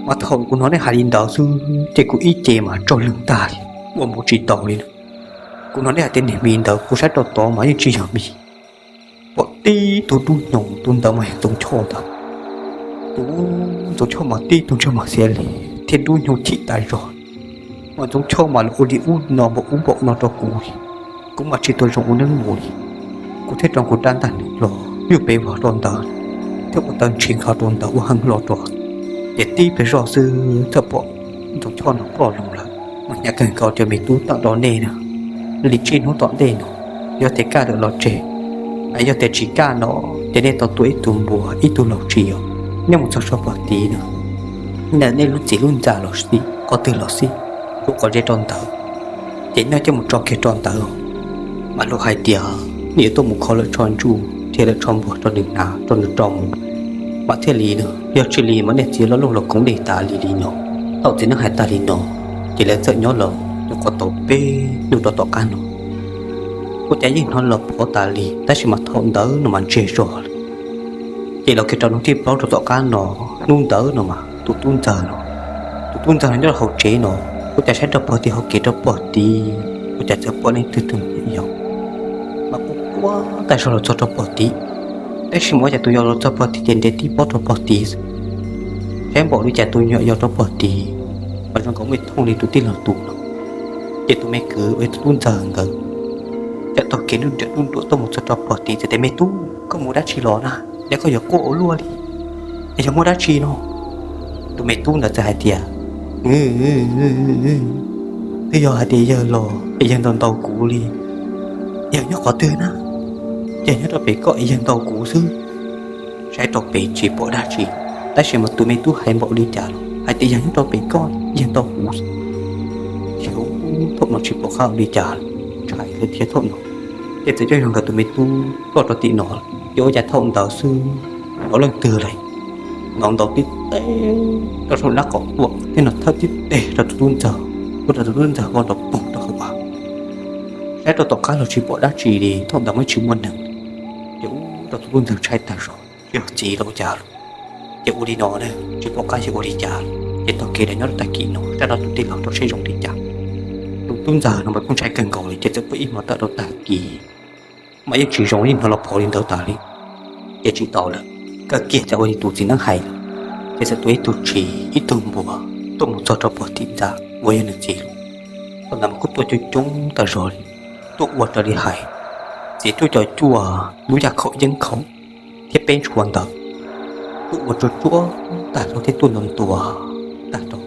mas thaum kuv hnov nej hais li ntawd xwb ces kuv ib ce mas tsaug leeg tag li, ua mus tsis tau li na. Kuv hnov nej hais tias niag Mis ntawd, kuv saib rau tod mas yeej tsis yog Mis. Pom tib tug dub nyoos, tus ntawd mas yog Ntxoov Choj ntag. Tus Ntxoov Choj mas tib tug ntsej muag xiav lis thiab dub nyoos chim tas zog. Mas Ntxoov Choj mas los ua li ub no npaum ub npaum no rau kuv li, kuv mas tsis tau zoo ua neeb mus li. Kuv thiaj rau kuv rab ntaj nws hlo, yuj pes vog rau ntawd, thiab ua taw ntshis nkhav rau ntawd ua heev hlo rau. Ces tib pliag zoj xwb txawm pom Ntxoov Choj no ploj loo lawm. Mas hnyav kawg nkaus cov me tub tawm rau nej na, li tsib hnub tom ntej no, yog tias kaj lawm los tseg, yog tias tsis kaj no ces nej tau tua ib tug npua ib tug laug tsis os. Nyob mus txog rau pog tid no, ntawm nej lub txim lub ntxa los xij, qhov twg los xij, ua qhov ze rau ntawd, ces nyob coj mus tso kiag rau ntawd. Mas luag hais tias nej yuav tuaj mus kho lawm tsho ntsuj thiab lawm tsho npua rau nws hnav rau nws rau mus, mas thiaj li no. Yog tsis li mas nej txiv loj luj los koom nej tas li li no. Thaum txiv neeb hais tas li no, ces lawv txawm nyob los nyuam qhuav tau peb hnub rau tom qab no, ua cas yeej hnov los phov tas li, tab sis mas thaum ntawd no mas ntsiag zog lawm. Ces los kiag rau hnub thib plaub rau tom qab no, hnub ntawd no mas tus tub ntxawg no, tus tub ntxawg no nyob rau hauv tsev no, ua cas saib rau pog tid hauv kev rau pog tid, ua cas txawm pom leej twg tus me nyuam yaus mas quaj quaj tag zog los txog rau pog tid. Tab sis mas ua cas tus yaus los txog pog tid ces nres tib pob rau pog tid xwb. Saib npaum li cas tus me nyuam yaus rau pog tid mas zoo nkaus muaj thooj li tus tij laug tus no. Ces tus me kwv uas yog tus tub ntxawg nkawd txawm taug kev nruj nruam nruj nruam tuaj mus txog rau pog tid txawm tias, Me tub, koj mus dab tsi los na, es koj yuav quaj ua luaj li, es yog muaj dab tsi no? Tus me tub ntawd txawm hais tias, Twb yog hais tias yawg los es yawg ntaus ntaus kuv li. Yawg nyob qhov twg na? Yawg nyob rau pem koj es yawg ntaus kuv xwb. Saib rau pem tsis pom dab tsi, tab sis mas tus me tub hais npaum li cas los hais tias yawg nyob rau pem koj, yawg ntaus kuv xwb. Xyov thaum no tsis pom qab ua li cas, ntshai thiab thaum no. Ces txawm coj yog nkawd tus me tub ploj rau tim no, ces ua cas thaum ntawd xwb hnov leej twg lawm ntaus ntaus tib teg rau saum nraub qaum tuaj thiab nws thawb tib teg rau tus tub ntxawg, ua rau tus tub ntxawg vau nrov poog rau hauv av. Saib rau tom qab los tsis pom dab tsi li, thaum ntawd mas tsis muaj neeg. Ces ua rau tus tub ntxawg ntshai tag zog, tsis yog txiv los ua cas lawm. Ces ua li no na, tsis pom qab yuav ua li cas, ces taug kev los nyob rau tag kis no saib rau tus tij laug rau seb zoo li cas. Tus tub ntxawg no mas kuj ntshai kawg nkaus li, ces txawm pw ib hmo tawm rau tag kis mas yeej tsis zoo, yeej hnov los phov li ntawd tas li. Ces tsis tau lawm, kawg kiag txawm ua li tus txiv neeb hais lawm, ces txawm tua ib tug tshis ib tug npua tuaj mus txog rau pog tim ntxa uas yog nws txiv lawm. Thaum ntawd mas kuj tuaj coob coob tag zog li, tuaj ua raws li hais, txiav cuaj co cuaj lub yaj khaum yeeb khaum thiab peb ntshua ntawd, tuaj ua tsuag tsuag tag rau thiab tuaj ntuav ntuav tag rau,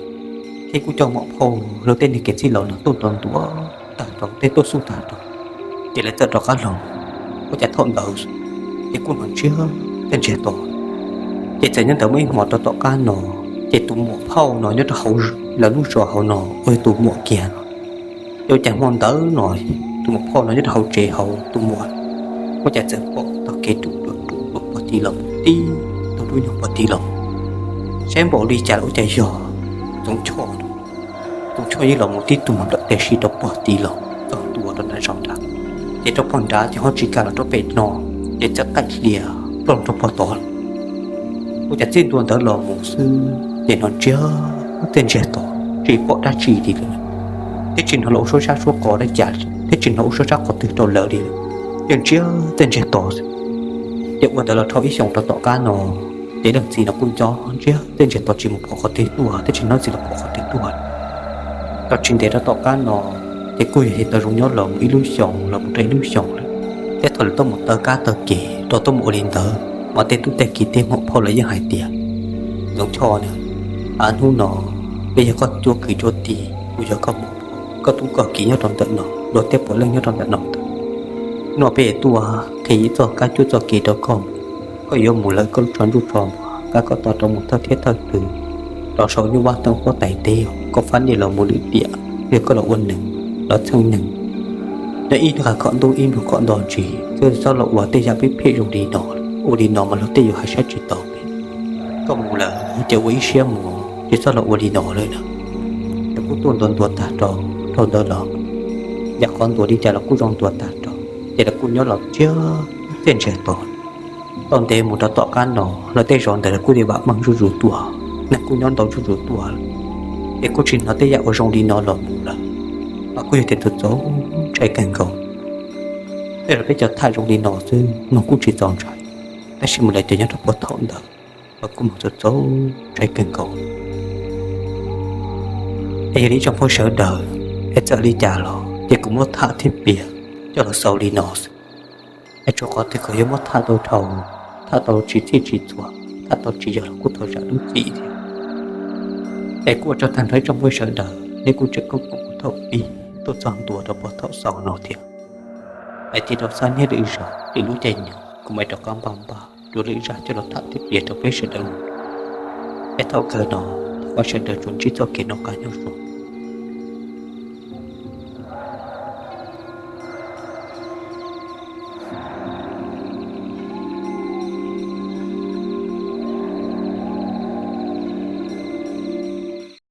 thiab kuj coj muam phauj lawv tej niag kev txij laus no tuaj ntuav ntuav tag rau thiab tuaj xub tag rau. Ces lawv txawm rov qab los, ua cas thaum ntawd ces kuj hnov ntsiag txawj ntsiag to. Ces txawm nyob ntawd muaj ib hmos rau tom qab no, ces tus muam phauj no nyob rau hauv lawv lub zos hauv no uas yog tus muam kiag no, ces ua cas hmo ntawd no tus muam phauj no nyob rau hauv tsev hauv tus muam, ua cas txawm pom taug kev ruam ruam ruam ruam pog tid los mus tib tug dub nyoog pog tid los. Saib npaum li cas los ua cas yog Ntxoov Choj. Ntxoov Choj yeej los mus tib tug mus nram tes si rau pog tid los txog ntua rau nram zos nrad, ces rau pog nrad ces ho tsis kam los rau pem no, ces txawm qaij hlias ploj rau pog tod. Ua cas txij ntua ntawd los mus xwb ces hnov ntsiag txawj ntsiag to, tsis pom dab tsi li lawm, thiab tsis hnov los ua suab sab suab qos dab cas li, thiab tsis hnov ua suab sab qhov twg rau lawv li lawm, yeej ntsiag txawj ntsiag to xwb. Ces ua ntawd los dhau ib xyoos rau tom qab no, ces leej txiv no kuj nco ntsiag txawj ntsiag to tsis mus phov qhov twg tuaj thiab tsis hnov txiv los phov qhov twg tuaj. Tau tsis ntev rau tom qab no, ces kuj yog hais tias zoo nyob los mus ib lub xyoos los mus rau ib lub xyoos lawm, thiab thaum lawv tuaj mus taw kab taw kev rau tuaj mus ua li ntawd mas tej tub tej kiv tej muam phauj lawv yeej hais tias, Ntxoov Choj na, hnub no peb yog koj cuab kwv cuab tij, kuv yog koj muam phauj, koj tub koj kiv nyob rau ntawm no, luag tej puav leej nyob rau ntawm no ntag. Hnub no peb yuav tuaj qhia ib txoj kab cuab txoj kev rau koj mus, koj yuav mus lawm koj lub tsho ntsuj tsho npua, kab koj tau rau mus thawj thiab thawj tw rau saum nyuj vaj teej huab tais teb, koj fab niaj los mus lwm tiam, yog koj los ua neeg los txheej neeg, nyob ib nqag khom ntuj ib nplug khom nto ntsis, txhob los ua tej yam phem phem zoo li no, ua li no mas luag tej yuav hais saib tsis taus peb. Koj mus lawm ces ua ib siab mus, tsis txhob los ua li no lawm na. Lawv kuj tuaj ntuav ntuav tag rau, dhau ntawd los yam qhov ntuav li cas los kuj zoo ntuav tag rau, ces lawv kuj nyob los ntsiag txawj ntsiag to. Tau ntev mus rau tom qab no, lawv tej zos ntawd lawv kuj vam meej zuj zus tuaj, neeg kuj nyob ntau zuj zus tuaj, ces kuj tsis hnov tej yam uas zoo li no los mus lawm. mas kuj yog tias txaus ntshai kawg nkaus. Tej zaum peb cov tham zoo li no xwb mas kuj tsis txaus ntshai, tab sis mas lawv cov nyob rau puag thaum ntawd mas kuj mas txaus ntshai kawg nkaus. Es yog li ib tsoom phooj ywg sawv daws, es txawm li cas los ces kuv muab tham thiab piav coj los xaus li no xwb. Es tsuas qhov twg kom yuav muab tham tau dhau, tham tau tsis txhij tsis txhua, tham tau tsis yog los kuj thov zam lub txim thiab. Es kuj ua tsaug tag nrho ib tsoom phooj ywg sawv daws, nej kuj tseem koom kuv thaum pib tuaj txog ntua rau puag thaum xaus no thiab. Es thiaj rau xab niag lwm zog lwm lub caij nyoog kuv mam rov qab npaj npaj dua lwm zaj coj los tham thiab piav rau peb sawv daws. Es thaum kawg no thov kom sawv daws tsuas ntsib txoj kev noj qab nyob zoo.